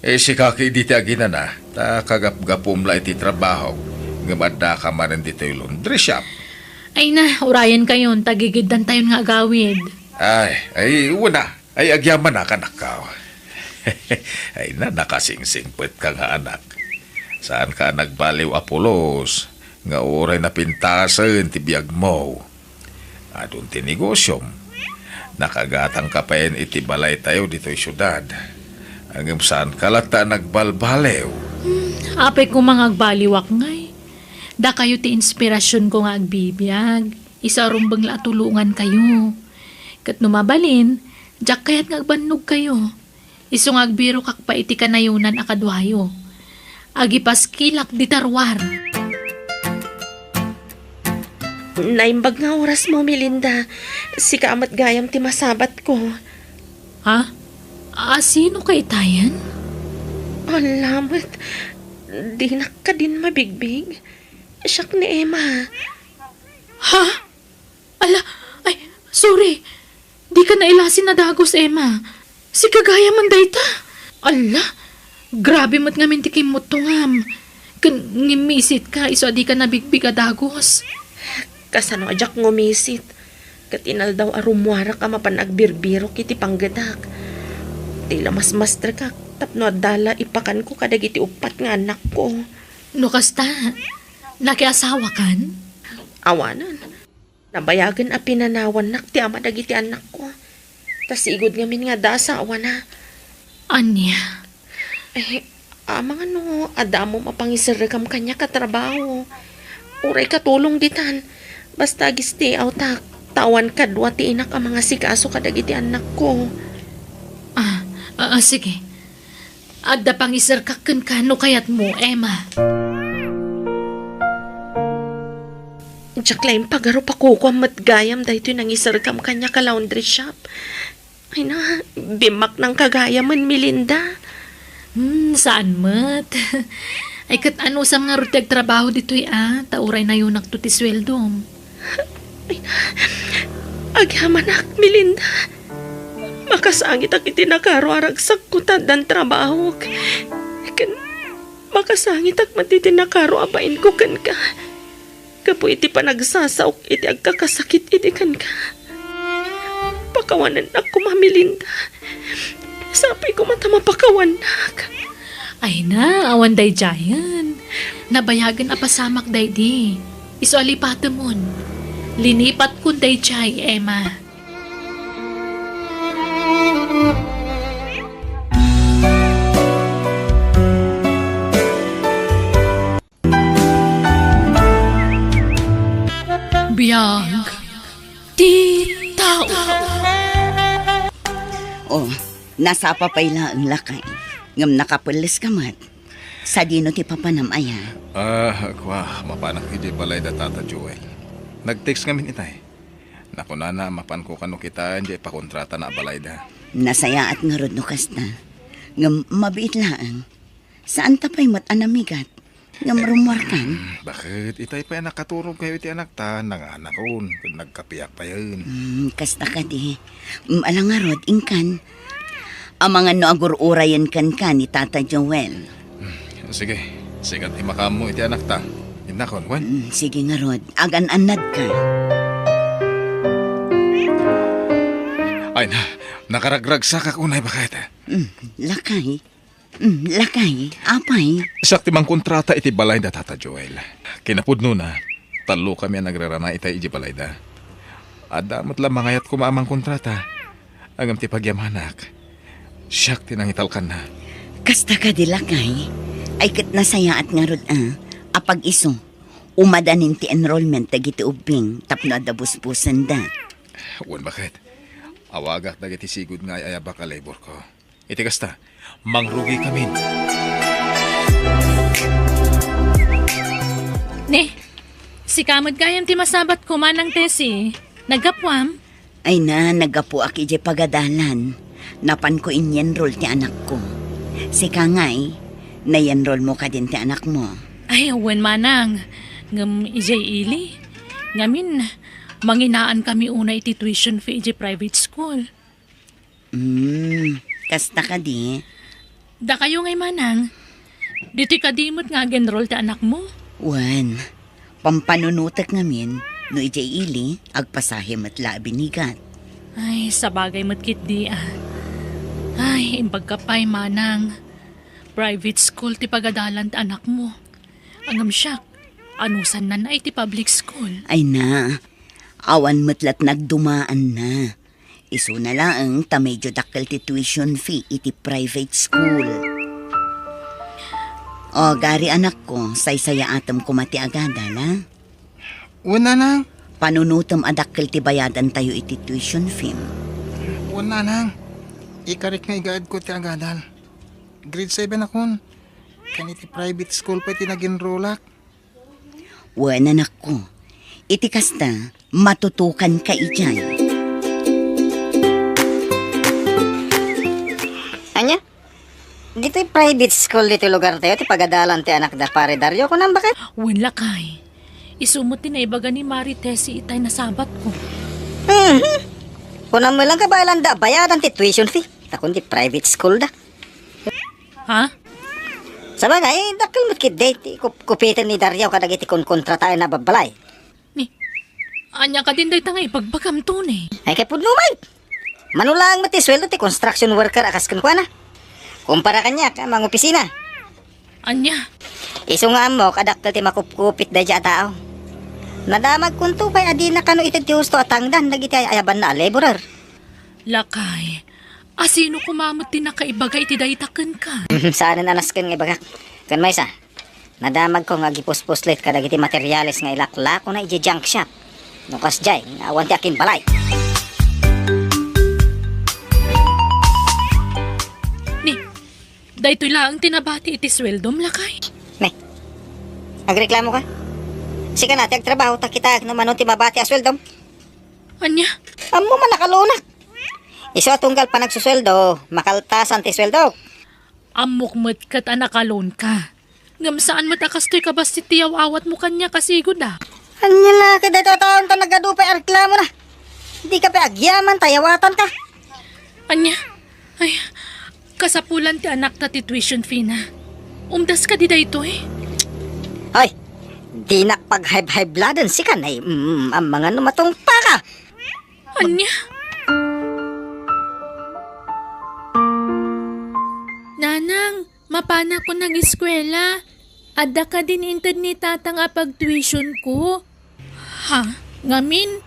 Eh, sika ketdi ti aginana, ta kagapgapum la iti trabaho, ngem addaka manen ditoy laundry shop. Ay na, urayenkayon, ta gigiddantayon nga agawid. Ay, ay, wen a. Ay, agyamanak, anakko. Ay na, nakasingsingpetka nga anak. Saanka a nagbaliw a pulos, nga uray napintasen ti biagmo. Adun ti negosyom. Nakagatangka payen iti balaytayo ditoy siudad. Ngem saanka latta a nagbalbaliw. Hmm, apay koma nga agbaliwak ngay. Dakayo ti inspirasionko nga agbibiag. Isu a rumbeng la a tulongankayo. Ket no mabalin, diak kayat nga agbannogkayo. Isu nga agbirokak pay iti kanayonan a kaduayo. Agipaskilak dita ruar. Naimbag nga orasmo, Melinda. Sika met gayam ti masabatko. Ha? Asino kaytayen? Ala met. Dinak kadin mabigbig. Siak ni Emma. Ha? Ala, ay, sorry. Dika nailasin a dagus, Emma. Sika gayam man dayta. Ala, grabe met ngamin ti kimmuttongam. Ken ngimmisit ka, isu a dika nabigbig a dagus. Kasano a diak ngumisit? Ket inaldaw a rummuarak a mapan agbirbirok iti panggedak. Ti la masmasterkak tapno adda la ipakanko kadagiti uppat nga annakko. No kasta, nakiasawakan? Awanen. Nabayagen a pinanawannak ti ama dagiti annakko. Ta sigud ngamin nga adda asawana. Ania? Eh, amangan no adda ammom a pangiserrekam kaniak a trabaho. Uray katulong ditan. Basta agistiawtak, ta awan kadua ti inak a mangasikaso kadagiti annakko. Ah, ah, ah, sige. Adda pangiserkak kenka no kayatmo, Emma. Diak la impagarup a kukuam met gayam daytoy nangiserkam kaniak a laundry shop. Ay na, bimmaknangka gayamen, Melinda. Hmm, saan met. Ay, ket anusam ngarud ti agtrabaho ditoy a, ta uray nayonakto ti sueldom. Ay, agyamanak, Melinda. Makasangitak iti nakaro a ragsakko ta addan trabahok. Ken makasangitak met iti nakaro a bainko kenka. Gapu iti panagsasaok iti agkakasakit idi kenka. Pakawanennak koma, Melinda. Sapay koma ta mapakawannak. Ay na, awan daydiayen. Nabayagen a pasamak daydi. Isu a lipatemon. Linipatkon daydiay, Emma. Biag ti tao. Oh, nasapa pay laeng, lakay. Ngem nakapelles ka met. Sadino ti papanam aya? Ah, kua, mapanak idiay balay da Tata Joel. Nag-text ngamin itay. Nakunana a mapanko kano kitaen diay pakontratana a balayda. Nasayaat ngarud no kasta. Ngem mabiit laeng. Saanta pay met a namigat. Ngem rummuarkan? Hmm, baket? Itay pay a nakaturogkayo iti anakta, nanganakon, ken nagkapiak payen. Hmm, kasta kadi. Hmm, ala ngarud, inkan. Amangan no agur-urayen kenka ni Tata Joel. Hmm, sige, sika ti makaammo iti anakta. Innakon, wen? Hmm, sige ngarud, agan-annadka. Ay na, nakaragragsakak unay, baket. Hmm, lakay. Hmm, lakay, apay? Siak ti mangkontrata iti balay da Tata Joel. Kinapudnona, tallokami a nagrarana itay idiay balayda. Adda met la mangayat koma a mangkontrata. Ngem ti pagyamanak, siak ti nangitalkanna. Kasta kadi, lakay? Ay ket nasayaat ngarud a, a pag-isu, umadanin ti enrollment dagiti ubbing tapno adda busbusenda. Wen, baket? Awagak dagiti sigud nga ay-ayabak a laborko. Iti kasta, mangrugikamin. Ne, sika met gayam ti masabatko, Manang Tessie. Naggapuam? Ay na, naggapuak idiay pagadalan. Napanko inyenrol ti anakko. Sika ngay, nayenrolmo kadin ti anakmo? Ay, wen, Manang. Ngem idiay ili. Ngamin, manginaankami unay iti tuition fee idiay private school. Hmm, kasta kadi? Dakayo ngay, Manang. Ditoy kadi met nga ag-enroll ti anakmo? Wen, pampanunotek ngamin, no idiay ili, agpasahe met la a binigat. Ay, sabagay met ketdi a. Ay, imbagka pay, Manang. Private school ti pagadalan ti anakmo. Ngem siak, anusanna iti public school? Ay na, awan met la't nagdumaanna. Isuna laeng ta medyo dakkel ti tuition fee iti private school. O, gari, anakko, saysayaatem koma ti agadal, a? Wen, Nanang. Panunotem a dakkel ti bayadantayo iti tuition fee. Wen, Nanang. Ikarik nga igaedko ti agadal. Grade seven akon. Ken iti private school pay ti nag-enrollak. Wen, anakko. Iti kasta, matutukanka idiay. Ania? Ditoy private school ditoy lugartayo ti pagadalan ti anak da Pare Dario, kunam, baket? Wen, lakay. Isu met ti naibaga ni Mari Tessie itay nasabatko. Mhm. Kunam met laeng a bayadan da, bayadan ti tuition fee. Ta kundi private school da. Ha? Sabagay, dakkel met ketdi ti kup-, kupiten ni Dario kadagiti konkontrataenna a babbalay. Ni, ania kadin dayta nga ibagbagam, Tony? Ay, kay pudno met. Mano laeng met ti sueldo ti construction worker a kas kenkuana. Kumpara kaniak a mangopisina. Ania? Isu nga ammok a dakkel ti makupkupit daydiay a tao. Nadamagkonto pay a dina kano ited ti husto a tangdan dagiti ay-ayabanna a laborer. Lakay, a sino koma met ti nakaibaga iti dayta kenka? Saanen a nasken nga ibagak. Ken maysa, nadamagko nga agipuspuslit kadagiti materiales nga ilaklakona idiay junk shop. No kasdiay, nga awan ti akinbalay. Ni, daytoy laeng ti nabati iti sueldom, lakay? Ne, agreklamoka? Sika na ti agtrabaho, ta kitaek no mano ti mabati a sueldom. Ania? Ammom a nakalonak. Isu a tunggal panagsusueldo, makaltasan ti sueldok. Ammok met ket a nakaloanka. Ngem saan met a kastoy kabassit ti yaw-awatmo kaniak a sigud a. Ania la ket daytoy a taon ta nagadu pay a reklamona. Dika pay agyaman ta yawatanka. Ania? Ay, kasapulan ti anakta ti tuition fee na. Umdas kadi daytoy? Ay, dinak paghaybhaybladen sika, nay, mm, amangan no matungpaka. Ania? Nanang, Apanak ko nag-eskuela. Adda kadin inted ni tatang a pagtuitionko. Ha? Ngamin,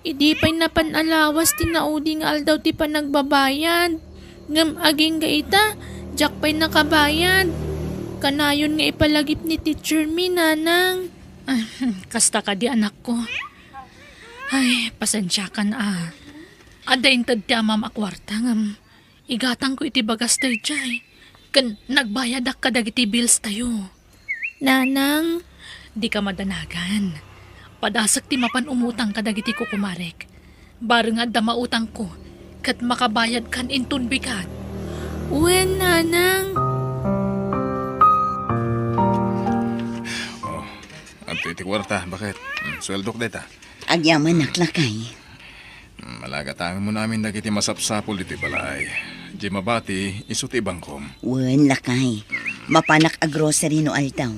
idi pay napan a lawas ti naudi nga aldaw ti panagbabayad. Ngem agingga ita, diak pay nakabayad. Kanayon nga ipalagip ni teacher mi, nanang. Ah, kasta kadi, anakko. Ay, pasensiakan a. Adda inted ti amam a kuarta ngem igatangko iti bagas daydiay. Ken nagbayadak kadagiti bills tayo. Nanang. Dika madanagan. Padasek ti mapan umutang kadagiti kukumarek. Bareng adda mautangko, ket makabayadkan inton bigat. Wen, nanang. Oh, adto iti kuarta, baket. Hmm, sueldok dayta. Agyamanak, lakay. Hmm, malagatangan mo namin dagiti masapsapul iti balay. Di mabati, isu ti bangkom. Wen, lakay. Mapanak a grocery no aldaw.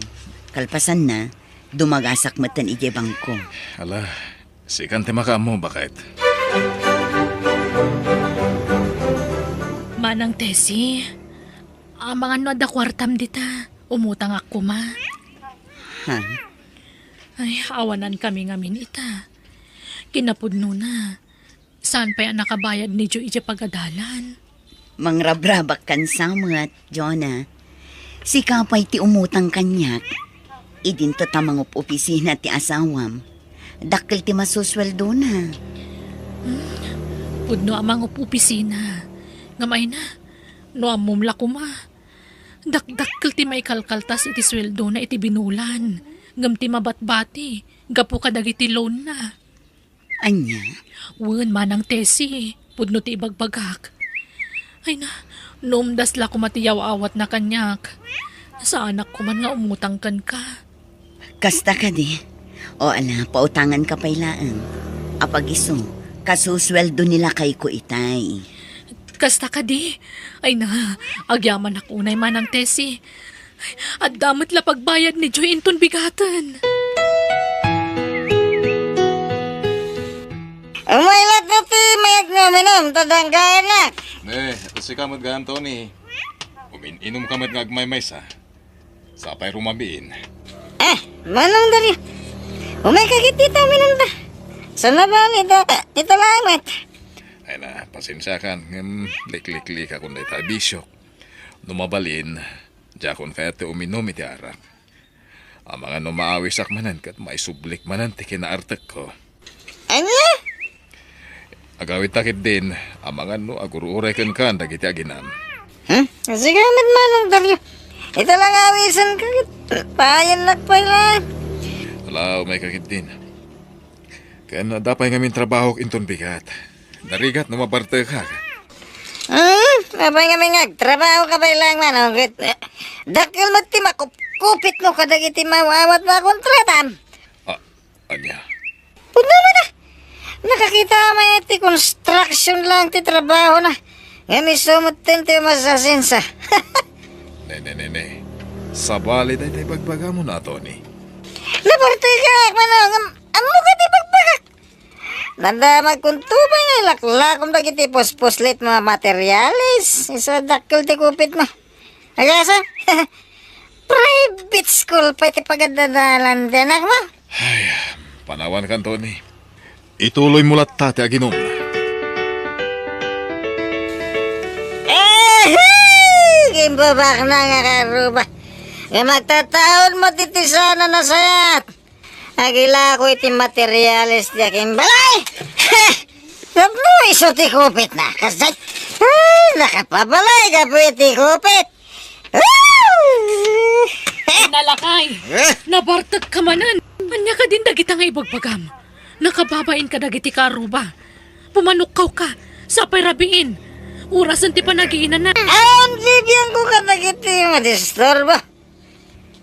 Kalpasanna, dumagasak metten idiay bangko. Ala, sikan ti makaammo, baket. Manang Tessie, amangan no adda kuartam dita, umutangak koma. Ha? Ay, awanan kami ngamin ita. Kinapudnona, saan pay a nakabayad ni Jo idiay pagadalan? Mangrabrabak kan samet, Jonah. Sika pay ti umutang kaniak. Idinto ta mangup-opisina ti asawam. Dakkel ti masusueldona. Hmm, pudno a mangup-opisina. Ngem ay na, no ammom la koma. Dakdakkel ti maikalkaltas iti sueldona iti binulan. Ngem ti mabatbati, gapu kadagiti loan na. Ania? Wen, Manang Tessie, pudno ti ibagbagak. Ay na, no umdas la koma ti yaw-awatna kaniak. Saanak koman nga umutang kenka. Kasta kadi? O ala, pautangan ka pay laeng. Apag isu, kasusueldo ni lakayko itay. Kasta kadi? Ay na, agyamanak unay, Manang Tessie. Adda met la pagbayad ni Joy inton bigaten. Umay latta ti mayat nga uminum, ta danggayanak. Ne, sika met gayam, Tony. Umin-inum ka met nga agmaymaysa. Sapay rumabiin. Ah, Manong Dario. Umay ka ket dita, uminum ta. Sana ba, ita, ita laeng met. Ay na, pasensiakan, ngem likliklikakon dayta a bisiok. No mabalin, diakon kayat ti uminum iti arak. Amangan no maawisak manen ket maisublik manen ti kinaartekko. Ania? Agawidta ketdin, amangan no agur-uray kenka dagiti aginam. Hmm? Sige met, Manong Dario. Ita la nga awisenka ket payennak pay laeng. Ala, umay ka ketdin. Ken adda pay ngamin trabahok inton bigat. Darigat no mabartekak. Hmm? Apay ngamin nga agtrabaho ka pay laeng, Manong, ket, eh, dakkel met ti makupkupitmo kadagiti maawat nga kontratam. Ah, ania? Pudno met a. Nakakita met ti construction laeng ti trabahona. Ngem isu metten ti umasasensa. Ne, ne, ne, ne. Sabali dayta ibagbagam, Tony. Nabartekak, Manong, ngem ammo ka ti ibagbagak. Nadamagkonto pay nga ilaklakom dagiti puspuslit nga materyales. Isu dakkel ti kupitmo. Agasa? Private school pay ti pagadalan ti anakmo? Ay, panawankan, Tony. Ituloymo latta ti aginum. Eh, kimbabakna nga karuba. Nga magtataon mo ti tisana nasayat. Agilako iti materyales ti akin balay. Tapno isu ti kupitna. Kasdiay, ah, nakapabalay gapu iti kupit. Ah! Nalakay. Eh? Nabartek ka manen. Ania kadin dagita nga ibagbagam? Nakababain ka dagiti karuba. Pumanukkaw ka. Sapay rabiin. Orasen ti panagiinana. Awan bibiangko kadagiti madisturbo.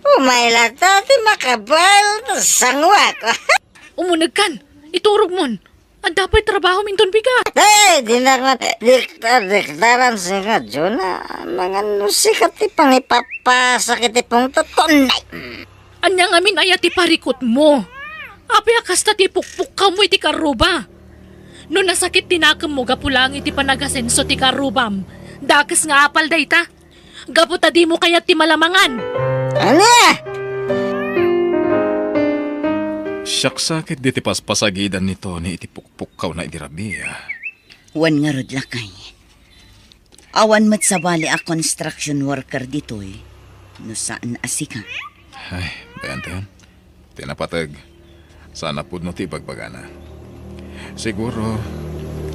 Umay latta ti makabael ta sanguak. Umunegkan, iturogmon. Adda pay trabahom inton bigat. Ay, dinak nga diktar-diktaran sika, Jonah. Amangan no sika ti pangipapasak iti pungtotko, nay. Ania ngamin aya ti parikutmo? Apay a kasta ti pukpukkawmo iti karuba? No nasakit ti nakemmo gapu laeng iti panagasenso ti karubam, dakes nga apal dayta. Gapu ta dimo kayat ti malamangan. Ania? Siak sa ket diti paspasagidan ni Tony iti pukpukkawna idi rabii. Wen ngarud, lakay. Awan met sabali a construction worker ditoy no saan a sika. Ay, bayantayon. Ti napateg, saan a pudno ti ibagbagana. Siguro,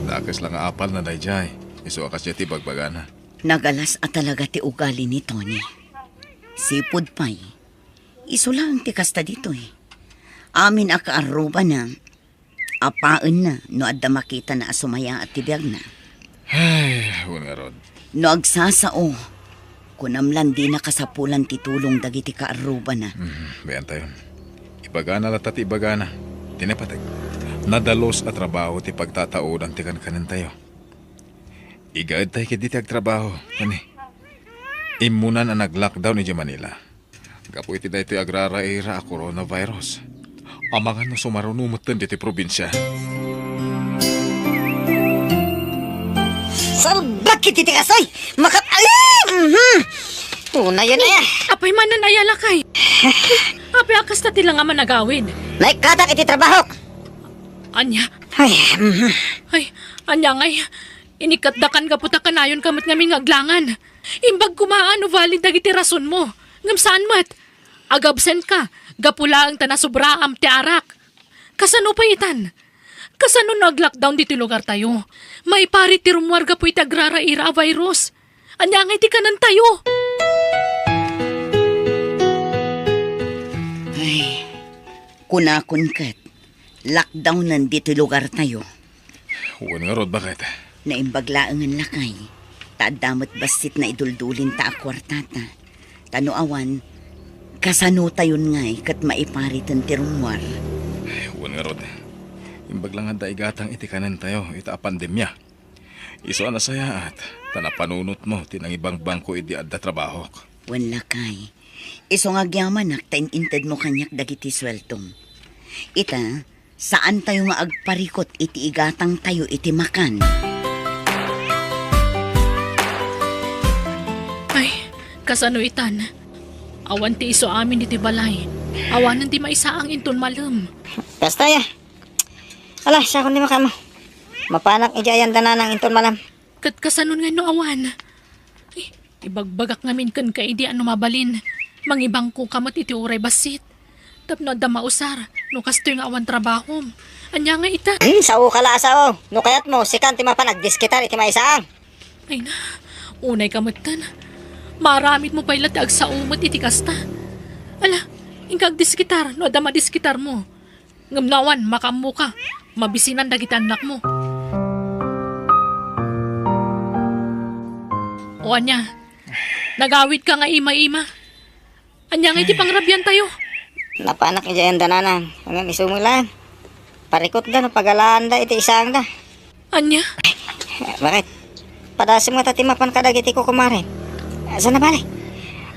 dakes la nga apalna daydiay, isu a kasdiay ti ibagbagana. Nagalas a talaga ti ugali ni Tony. Sipud pay, isu laeng ti kasta ditoy. Amin a kaarrubana, apaenna no adda makitana a sumayaat ti biagna. Ay, wen ngarud. No agsasao, kunam lan dina kasapulan ti tulong dagiti kaarrubana. Mhm, bayantayon. Ibagana latta ti ibagana. Ti napateg, nadalus a trabaho ti pagtataodan ti kankanentayo. Igaedtay ketdi ti agtrabaho, kani. Immunan a nag-lockdown idiay Manila gapu iti daytoy agraraira a coronavirus. Amangan no sumaruno metten ditoy probinsia. Salbag iti ti kasoy! Makat-, ay! Mhm. Unayen, aya. Apay manen aya, lakay? Apay a kasta ti la nga managawid? Naikkatak iti trabahok. Ania? Ay, mhm. Ay, ania ngay? Inikkatdakan gapu ta kanayonka met ngamin nga aglangan. Imbag koma no valid dagiti rasonmo. Ngem saan met. Agabsentka gapu laeng ta nasubraam ti arak. Kasano pay itan? Kasano no ag-lockdown ditoy lugartayo? Maiparit ti rummuar gapu iti agraraira a virus. Ania ngay ti kanentayo? Ay, kunakon ket, lockdownen ditoy lugartayo. Wen ngarud, baket? Naimbag laengen, lakay, ta adda met bassit naiduldulinta a kuartata. Ta no awan, kasanotayon ngay ket maipariten ti rummuar? Wen ngarud, imbag la nga adda igatang iti kanentayo ita a pandemia. Isu a nasayaat, ta napanunotmo ti nangibangbangko idi adda trabahok. Wen, lakay, isu nga agyamanak ta in-intedmo kaniak dagiti sueltom. Ita, saantayo nga agparikut iti igatangtayo iti makan. Ay, kasano itan? Awan ti isu amin ditoy balay. Awanen ti maisaang inton malem. Kasta, ya. Ala, siakon ti makaammo. Mapanak idiay ayan da nanang inton malem. Ket kasanon ngay no awan? Ay, ibagbagak ngamin kenka idi a no mabalin, mangibangkoka met iti uray bassit. Tapno adda mausar, no kastoy nga awan trabahom. Ania nga ita? Hmm, saoka la a sao. No kayatmo, sikan ti mapan agdiskitar iti maisaang. Ay na, unayka metten. Maaramidmo pay la ti agsao met iti kasta. Ala, inka agdiskitar no adda madiskitarmo. Ngem no awan, makaammoka. Mabisinan dagiti annakmo. O ania? Nagawidka nga ima-ima? Ania nga iti pangrabiantayo? Napanak idiay ayan da nanang. Ngem isu met laeng. Parikutda no pagalaanda iti isaangda. Ania? Baket? Padasem ngata ti mapan kadagiti kukumare. Saan a bale?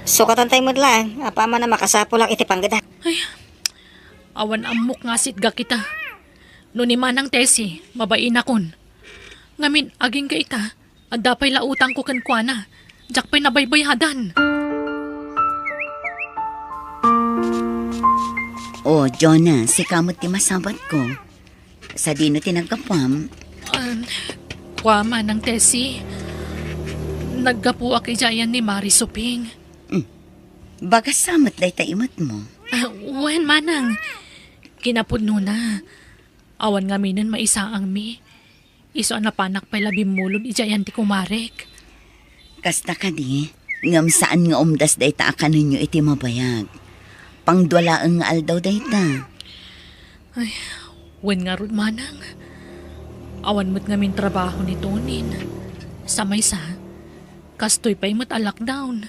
Sukatantay met laeng, apaman a makasapulak iti panggedan. Ay, awan ammok nga sitgak ita. No ni Manang Tessie, mabainakon. Ngamin, agingga ita, adda pay la utangko kenkuana. Diak pay nabaybayadan. O, Jonah, sika met ti masabatko. Sadino ti naggapuam? Ah, kua, Manang Tessie, naggapuak idiay ayan ni Mari Suping. Hmm. Bagas sa met dayta imetmo? Ah, wen, Manang. Kinapudnona, awan ngaminen maisaangmi. Isu a napanak pay la bimmulod idiay ayan ti kumarek. Kasta kadi, ngem saan nga umdas dayta a kanenyo iti mabayag. Pangdua laeng nga aldaw dayta. Ay, wen ngarud, Manang. Awan met ngamin trabaho ni Tonin. Sa maysa, kastoy pay met a lockdown.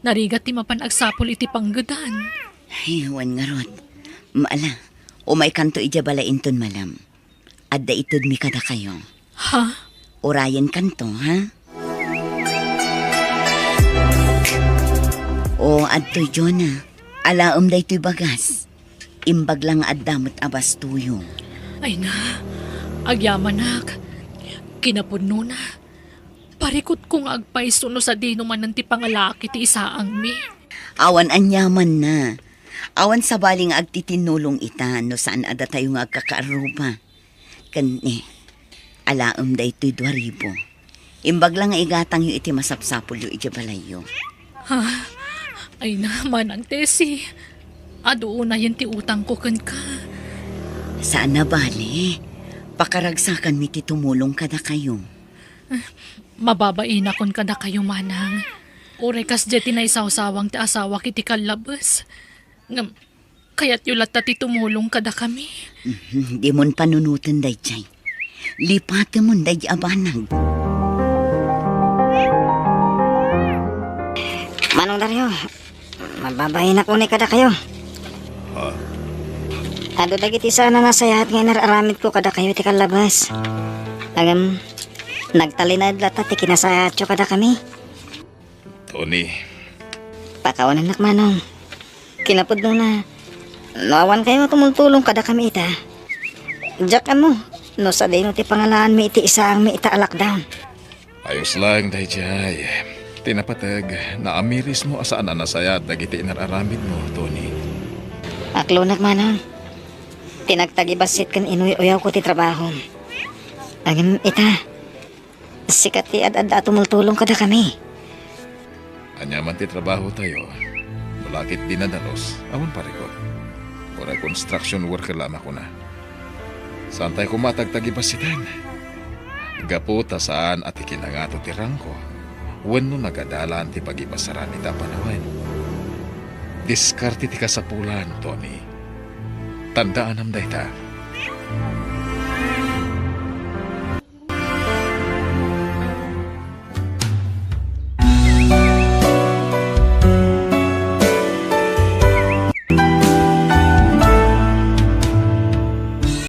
Narigat ti mapan agsapul iti panggedan. Ay, wen ngarud. Ala, umaykanto idiay balay inton malem. Adda itedmi kadakayo. Ha? Urayenkanto, ha? O, adtoy, Jonah. Alaem daytoy bagas. Imbag la nga adda met a bastoyo. Ay na, agyamanak. Kinapudnona, Parikutko nga agpayso no sadino manen ti pangalaak iti isaangmi. Awan aniamanna. Awan sabali nga agtitinnulong ita no saan a datayo nga agkakaarruba. Ken ni, alaem daytoy dua ribu. Imbag la nga igatangyo iti masapsapulyo idiay balayyo. Ha? Ay na, Manang Tessie. Adu unayen ti utangko kenka. Saan a bale. Pakaragsakanmi ti tumulong kadakayo. Mababainakon kadakayo, Manang. Uray kasdiay ti naisawsawang ti asawak iti kallabes. Ngem, kayatyo latta ti tumulong kadakami. Mhm, dimon panunoten daydiay. Lipatemon daydiay a banag. Manong Dario, mababainakon kadakayo. Ha? Adu dagiti saan a nasayaat nga inar-aramidko kadakayo iti kallabes. Ngem, nagtalinaed latta ti kinasayaatyo kadakami. Tony. Pakawanennak, Manong. Kinapudnona, no awan kayo nga tumultulong kadakami ita, diak ammo no sadino ti pangalaanmi iti isaangmi ita a lockdown. Ayos laeng daydiay. Ti napateg, naamirismo a saan a nasayaat dagiti inar-aramidmo, Tony. Aklonak, Manong. Ti nagtagibassit ken inuy-uyawko ti trabahom. Ngem ita, sika ti ad-adda a tumultulong kadakami. Aniaman ti trabahotayo, no la ket dinadalos, awan parikut. Uray construction worker la a makuna. Saantay koma a tagtagibassiten. Gapu ta saan a ti kinangato ti rangko, wenno nagadalan ti pagibasaran ita a panawen. Diskarte ti kasapulan, Tony. Tandaanam dayta.